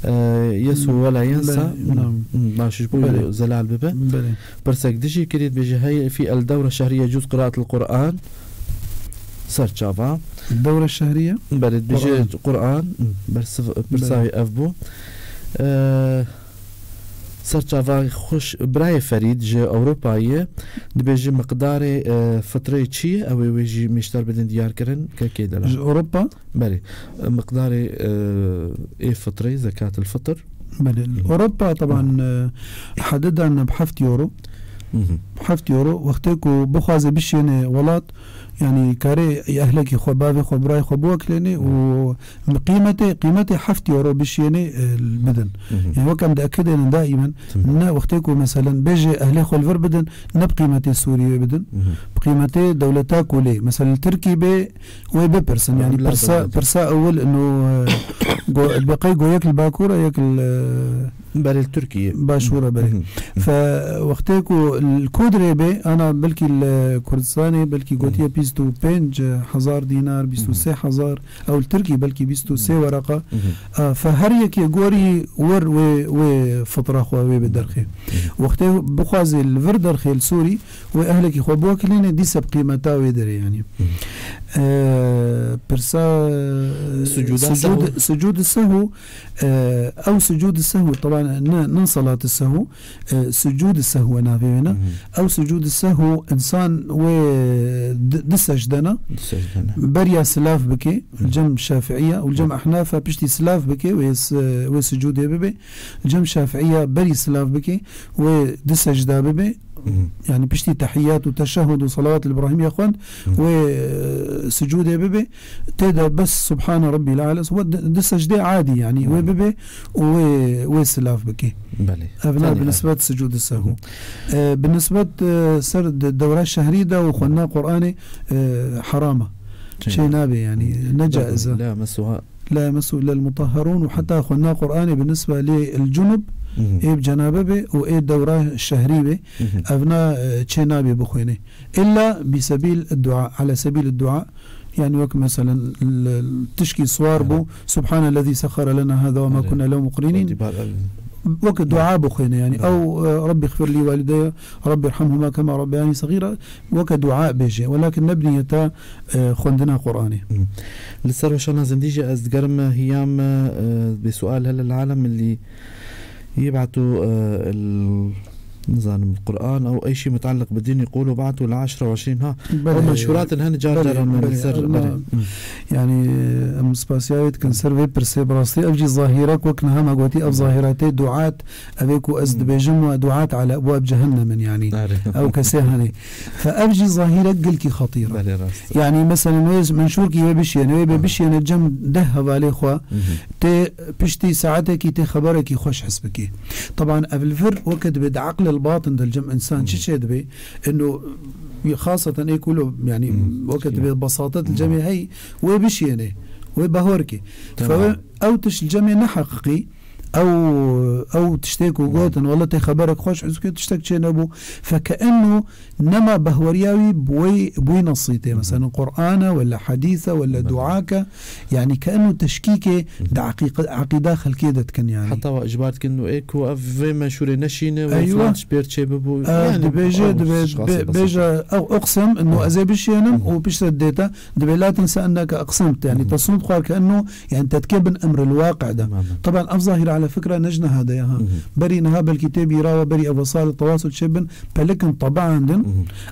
آه، يسهو ولا ينسى". بلي، نعم. مم، باش شبو بلي. زلال ببه. بلي. برسك دجي كريت بيجي هي في الدورة الشهرية يجوز قراءة القرآن. سر تشافا. الدورة الشهرية؟ بلي، بيجي قرآن. قرآن. مم، برس-، بلي. برساوي أفبو. آه، Serçava xweş, birayê Ferîd ji Ewropayê dibêje, miqdarê, e, fitrê çi ye? Ew ê wê jî mêşter bidin diyar kirin, kekê de la. Ji Ewropa? Belê. Miqdarê, e, ê fitrê, zekat el fitr. Belê. Hı. Ewropa, teban, e, hedidan bi heft euro. Hı hı. Heft euro. Wextê ku bixwaze bişêne welat, yanî karê ehlekî xwe, bavê xwe, birayê xwe biwekilênê û Bi qîmetê, qîmetê heft euro bişiyênê, e, bidin. Hı hı. Yani wek em diekidênin daîmen, Tamam. ne wextê ku meselen bêjê ehlê xwe li vir bidin, ne bi qîmetê Sûriyê bidin, Hı hı. bi qîmetê dewleta ku lê. Meselen li Tirkî bê, wê bipirsin. Yani Bila pirsa, dewleta. pirsa ewil ino, e, go, beqey go yek li Bakur e, yek li, e, Berê li Tirkiyê. Başûr e berê. Hı hı. Fe wextê ku li Kudrê bê, ana belkî li Kurdistanê belkî Hı. gotiye bîst û pênc hezar dînar, Hı hı. bîst û sê hezar, ew li Tirkî belkî bîst û sê Hı. wereqa. Hı hı. A, fe her yekê gorî wir wê, wê fitra xwe wê bi derxê. Hı hı. Wextê bixwazê li vir derxê li Sûrî, wê ehlekî xwe biwekilênê, dîse bi qîmeta wê derê, yanî. Hı. E, pirsa, Sucuda sucud, sehw. sucud sehw, e, ew sucud sehw, teban ne, ne salat sehw, e, sucud sehw navê wê ne. Hı hı. Ew sucud sehw insan wê di, di secde ne. Di secde ne. Beriya silav bike, Hı. cem Şafiiya û cem Hı. Ehnafa piştî silav bike, wê s-, wê sucudê bibe. Cem Şafiiya berî silav bike, wê di secda bibe. Hı hı. Yani piştî tehiyyat û teşehhud û salawat li Îbrahîmî xwend, Hı. wê, e, sucudê bibe. Tê de bes Subhane Rabbîl A'la, wê di, di secdê adî, yani, wê Hı. bibe û wê, wê silav bike. Belê. Ev na Tenê bi ev. nisbet sucûd sehû. Hı hı. E, bi nisbet, e, ser de, dewra şehrî de û xwendina Qur'anê, e, heram e. Çê Çê nabe, yani, ne caiz e. La mesuha. لا يمسه إلا المطهرون، û heta xwendina Qur'anê bi nisbe lê el-cunub, Mhm. ê bi cenabe be û ê dewra şehrî be, Mhm. evna, e, çê nabe bixwêne. Îlla bi sebîl dua, ala sebîl dua. Yani wek meselen l-, l-, tişkî swar bû, Evet. "Subhanellezî sehhara lena hâzâ ve mâ Evet. kunnâ lehu muqrînîn." Wek dua bixwêne yani. Evet. Ew, e, "Rabbî xfir lî walideyya, Rabbî rhamhuma kema rabbeyani saxîra." Weke dua bêje. Welakin ne bi niyeta, e, xwendina Qur'anê. Hmm. Li ser weşana zindî jî ez digerim, e, hiyam, e, bi sual hel el alem li yeb'atu, e, el, nizanim, Qur'an ew ey şey mutallaq bi din yekulu b'atu li eşra ve eşrîn ha. Belê. Ew menşûratin hene car Belê, caran min belê, ser, ama belê. Hmm. Yani, em spasiya wê dikin ser vê pirsê, bi rastî ev jî zahîrek wek niha me gotî, ev Hmm. zahîretê duat, ev ê ku ez Hmm. dibêjim we duat ala, we bi cehennem in yani. Are. Ew kesê hene. Fe ev jî zahîrek gelkî xetîr e. Belê, rast e. Yani, meselen, wê menşûrkî wê bişiyene, wê bê Hmm. bişiyene cem deh hevalê xwe, Mhm. tê piştî saetekî tê xeberekî xweş his bikî. Teban ev li vir weke dibê di eqlê li batin de li cem insan çi Mhm. çê dibê? Eno, xaseten ê kulo, yani, Mhm. weke dibê besatet li cemê Mhm. hey, wê bişiyene, wê behor kê. Tamam. Fe wê ew tişt li cemê neheqiqî, ew, ew tiştê ku Mhm. gotin, wele tê xeberek xweş his bikê, tiştek çê nebû. Fe ke eno nema behweriya wî bi wê, bi wî nesî tê. Mhm. Mesela Qur'an e, wele hadîs e, wele Belê. dua ke. Yani ke eno teşkîkê Mhm. di eqîq-, eqîda xelkê de dikin yani. Heta we icbar dikin û ê ku ev vê menşûrê neşîne û Eywa. filan tişt pêr çê bibû. E, Yani dibêje, ew dibê, şixasê be-, besit. bêje ew uqsim, eno Mhm. ez ê bişênim Mhm. û piştre dê te, dibê la tense enneke aqsemt. Yani Mhm. te sond xwar ke eno, yani te dike bin emril waqi de. Tamam. Teban ev zahîre ala fikra ne ji niha de ya ha. Mhm. Berî niha belkî tê bîra we, berî ev wesaîl tewasul çê bin, pelikin, tebaen din. Mhm.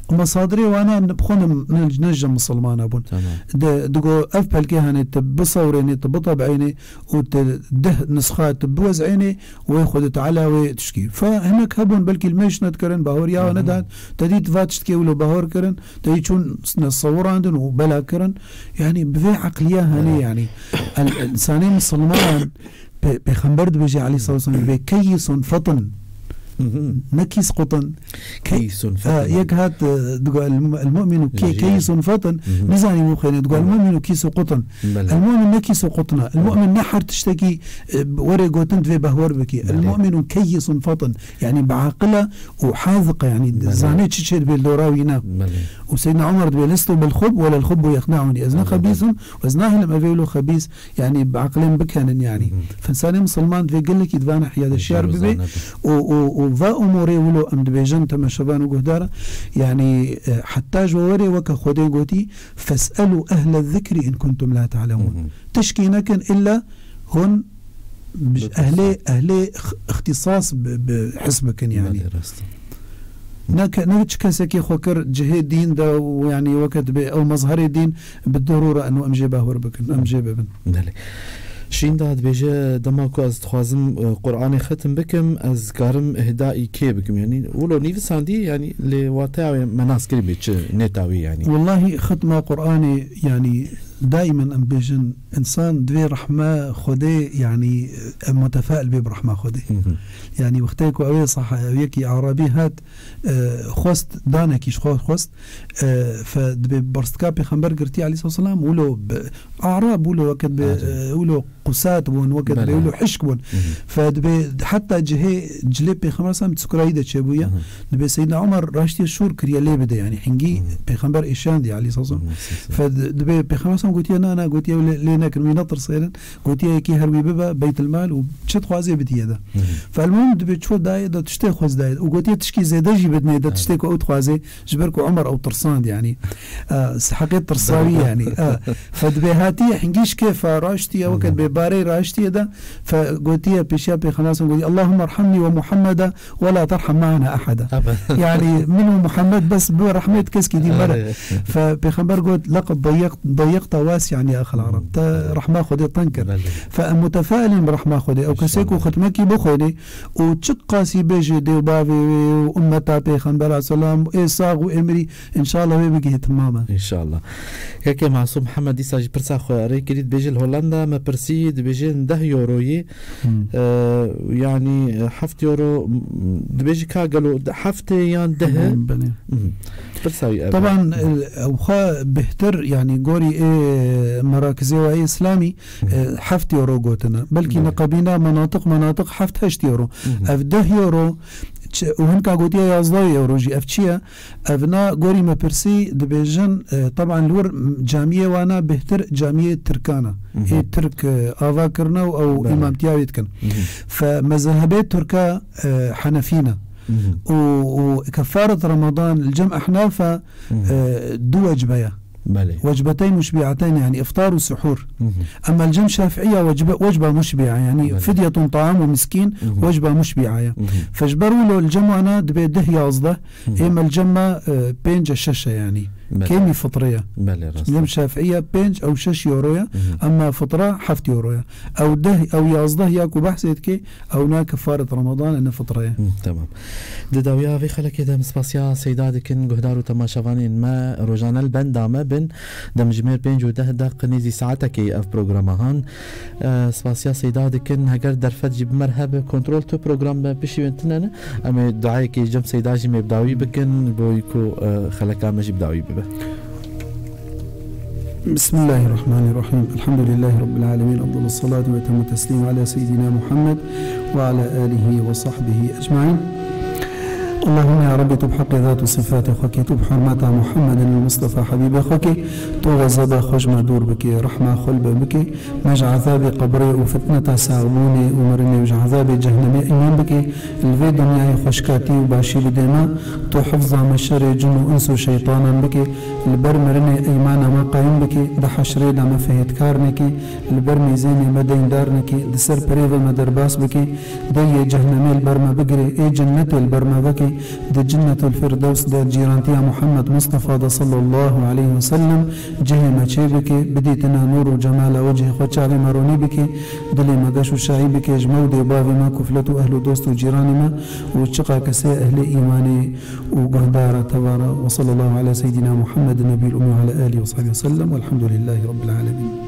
Ama sadirê wana ne bi xwe ne, ne, ne ji misilmana bûn. Tamam. De, digo ev pelkê hene te bisewrêne, te bitebîne û te deh nisxa te biwezîne, wê Xwedê Teala wê tişkî. Fe hinek hebûn belkî li mêj nedikirin, bahoriya we Aha. nedan, te dît va tiştkê wilo bahor kirin, te dît çûn nesewirandin û bela kirin. Yani bi vê eqliya hene Evet. yani. El, insanê misilman Pê-, Pêxember dibêje, aleyhissalatu vesselam, dibê, "Keyisun fatin." Mhm. Ne kîs qutin. Keyisun Ha, fatin. yek hat, e, digo, "El-, el-mu'minu ke-, Jî. keyisun fatin." Mhm. Nizanî bixwêne, digo, "El-mu'minu kîsu qutin." Belê. El-mu'min ne kîsu qutna. El-mu'min ne her tiştekî, e, were gotin divê behwar bikî. Belê. "El-mu'minu keyisun fatin." Yani bi aqil e û haziq e, yani Belê. zane çi çê dibê li dora wî ne. Belê. Û Seyyidina Umar dibê, "Lestu bil-xub, wele-l-xubbu yeqna'uni." Ez ne Belê. xebîs im, ez nahilim ev ê wilo xebîs. Yani bi eqlên bikenin yani. Mhm. Fe insanê misilman divê gelekî di van hiyade şiyar Jî bibe wezane be. û, û, û va umurê wilo em dibêjin temeşevan û guhdar. Yani, e, heta ji we werê weke Xwedê gotî, "Fes'elu ehle zikri in kuntum la ta'lemun." Mhm. Tişkî nekin illa hûn bi-, Bi ehlê, ixtisas. ehlê ix-, ixtisas bi, bi his bikin yani. Belê, rast e. Ne ke-, ne çi kesekî xwe kir cihê dîn de û yani weke dibê ew mezherê dîn bi derûre eno em jê bahwer bikin, em jê bibin. Belê. Şînda dibêje, dema ku ez dixwazim, e, Qur'anê xetim bikim, ez karim ihdaî kê bikim? Yani, wilo nivîsandî, yani, lê wateya wê me nas kirî bê çi nêta wî, yani? Wellahî xetma Qur'anê, yani, daimen em bêjin, insan divê rehme Xwedê, yani, em mutefail bê bi rehma Xwedê. Hı hı. Yani, wextê ku ew ê saha-, ew yekî Arabî hat, e, xwest, danekî ji xwe xwest, e, fe dibê berstika Pêxember girtî aleyhisselam, wilo bi Arab, wilo weke dibê, Arab. e, wilo qusat bûn, weke dibê Belê. wilo hişk bûn. Hı hı. Fe dibê heta cihê cilê Pêxember sam çikurayî de çêbûye. Hı hı. Dibê Seyyidina Umar raştiye şûr kiriye lê bide, yani hingî Hı hı. Pêxember êşandiye aleyhisselam. Hı hı. Fe di-, dibê Pêxember sam gotiye, "Na, na," gotiye, "lê, lê nekin, wî netirserin." Gotiye, "Yekî her wî bibe Beytulmal û çi dixwazê bidiye de." Hı hı. Fe elmuhim dibê ço dayê de tiştê xwest dayê de. Û gotiye, "Tişkî zêde jî bidinê de, Evet. tiştê ku ew dixwazê." Ji ber ku Umar ew tirsand, yani. E, heqê tirsawî, Belê. yani. E, fe dibê hatiye hingî ji kêfa raştiye, weke Hı hı. dibê barê raştiye de. Fe gotiye pêşiya Pêxember sam gotiye, "Allahümme erhamni ve Muhammeda ve la terham ma'ana ahada." Abe. Yani min û Muhammed bes bi rehmet keskî dî mere. Evet. Fe Pêxember got, "Leqad dayek-, dayekta wasi'an ya ehel Arab." Te rehma Xwedê teng kir. Belê. Fe em mutefailin bi rehma Xwedê. Ew kesê ku İnşallah. xitmekî bixwênê û çiqasî bêjê dê û bavê wê û ummeta Pêxember aleyhisselam, ê sax û ê mirî, inşallah wê bigihê timama. İnşallah. Kekê Masum Mihemed dîsa jî pirsa xwe rê kirî, dibêje li Hollanda me pirsî, dibêje deh euroyê, Hmm. e, yani, e, heft euro, m-, dibêje ka gelo de-, heftê yan deh? Belê, belê. Mhm. Pirsa wî ev e. Teban, e, ew xwe bêhtir, yani gorî ê e, merakizê we yê îslamî, e, heft euro gotine. Belkî Belê. Neqebîna menatiq, menatiq heft heşt euro. Hı hı. Ev deh euro, ç-, û hinka gotiye yazdeh euro jî. Ev çi ye? Ev na gorî me pirsî dibêjin, e, teban li wir camiyê wana bêhtir camiyê Tirkan e. Hı hı. Ê Tirk, e, ava kirine û ew Belê. Îmamtiya wê dikin. Hı hı. Fe mezhebê Tirka, e, Henefî ne. Hı hı. Û, û kefaret Ramadan li cem Ehnafa, Hı hı. e, du wecbe ye. Belê. Wecbeteyn muşbiateyn, yani iftar û suhur. Hı hı. Ema li cem Şafiiya wecbe, wecba muşbia, yani Belê. Fidyetun taam û miskin, Hı hı. wecba muşbia ye. Hı hı. Fe ji ber wilo li cem wana dibê deh yazdeh, Hı hı. ê me li cem me, e, pênc e şeş e yani. Belê. Kêmî fitre ye. Belê, rast Li cem e. Şafiiya pênc ew şeş euro ye, Hı hı. ema fitra heft euro ye. Ew deh, ew yazdeh ya ku behsê dikê, ew ne kefaret Ramadan e, ne fitra ye. Hı, tamam. Di dawiya vê xelekê de em spasiya Seyda dikin, guhdar û temaşevanên me, rojane li benda me bin, demjimêr pênc û deh deq nêzî saetekê ev programa han. E, spasiya Seyda dikin, heger derfet jî bi me re hebe, kontrol tu program me bişîwin tune ne, em ê duayekê cem Seyda jî me bi dawî bikin, bo ku, e, xeleka me jî bi dawî bibe. بسم الله الرحمن الرحيم. الحمد لله رب العالمين. أفضل الصلاة وأتم التسليم على سيدنا محمد وعلى آله وصحبه أجمعين. اللهم يا رب، tu bi heqê zat û sifetê xwe kê, tu bi hurmeta Muhammedin Mustafa Habîbê xwe kê, tu xezeba xwe ji me dûr bikê, rehma xwe li me bikê, me ji ezabê qebrê û fitneta saxbûnê û mirinê û ji ezabê cehnemê eman bikê, li vê dinyayê xweşkatî û başî bidê me, tu hifza me şerê cin û ins û şeytanan bikê, li ber mirinê eymana me qayim bikê, di heşrê de me fihêtkar nekê, li ber mîzênê me deyndar nekê, di ser pirê ve me derbas bikê, deyê cehnemê li ber me bigirê, ê cennetê li ber me vekê, di Cennetul Firdews de cîrantiya Muhammed Mustafa de sallallahu aleyhi ve sellem cihê me çê bikê, bidîtine nûr û cemala wecihê xwe çavê me ronî bikê, dilê me geş û şahî bikê, ji me û dê bavê me, kuflet û ehl û dost û cîranê me û çiqa kesê ehlê îmanê û guhdara tevara. Ve sallallahu ala seyyidina Muhammed nebiyul ummi ve ala alihi ve sahbihi ve sellem. Velhamdülillahi Rabbil alemin.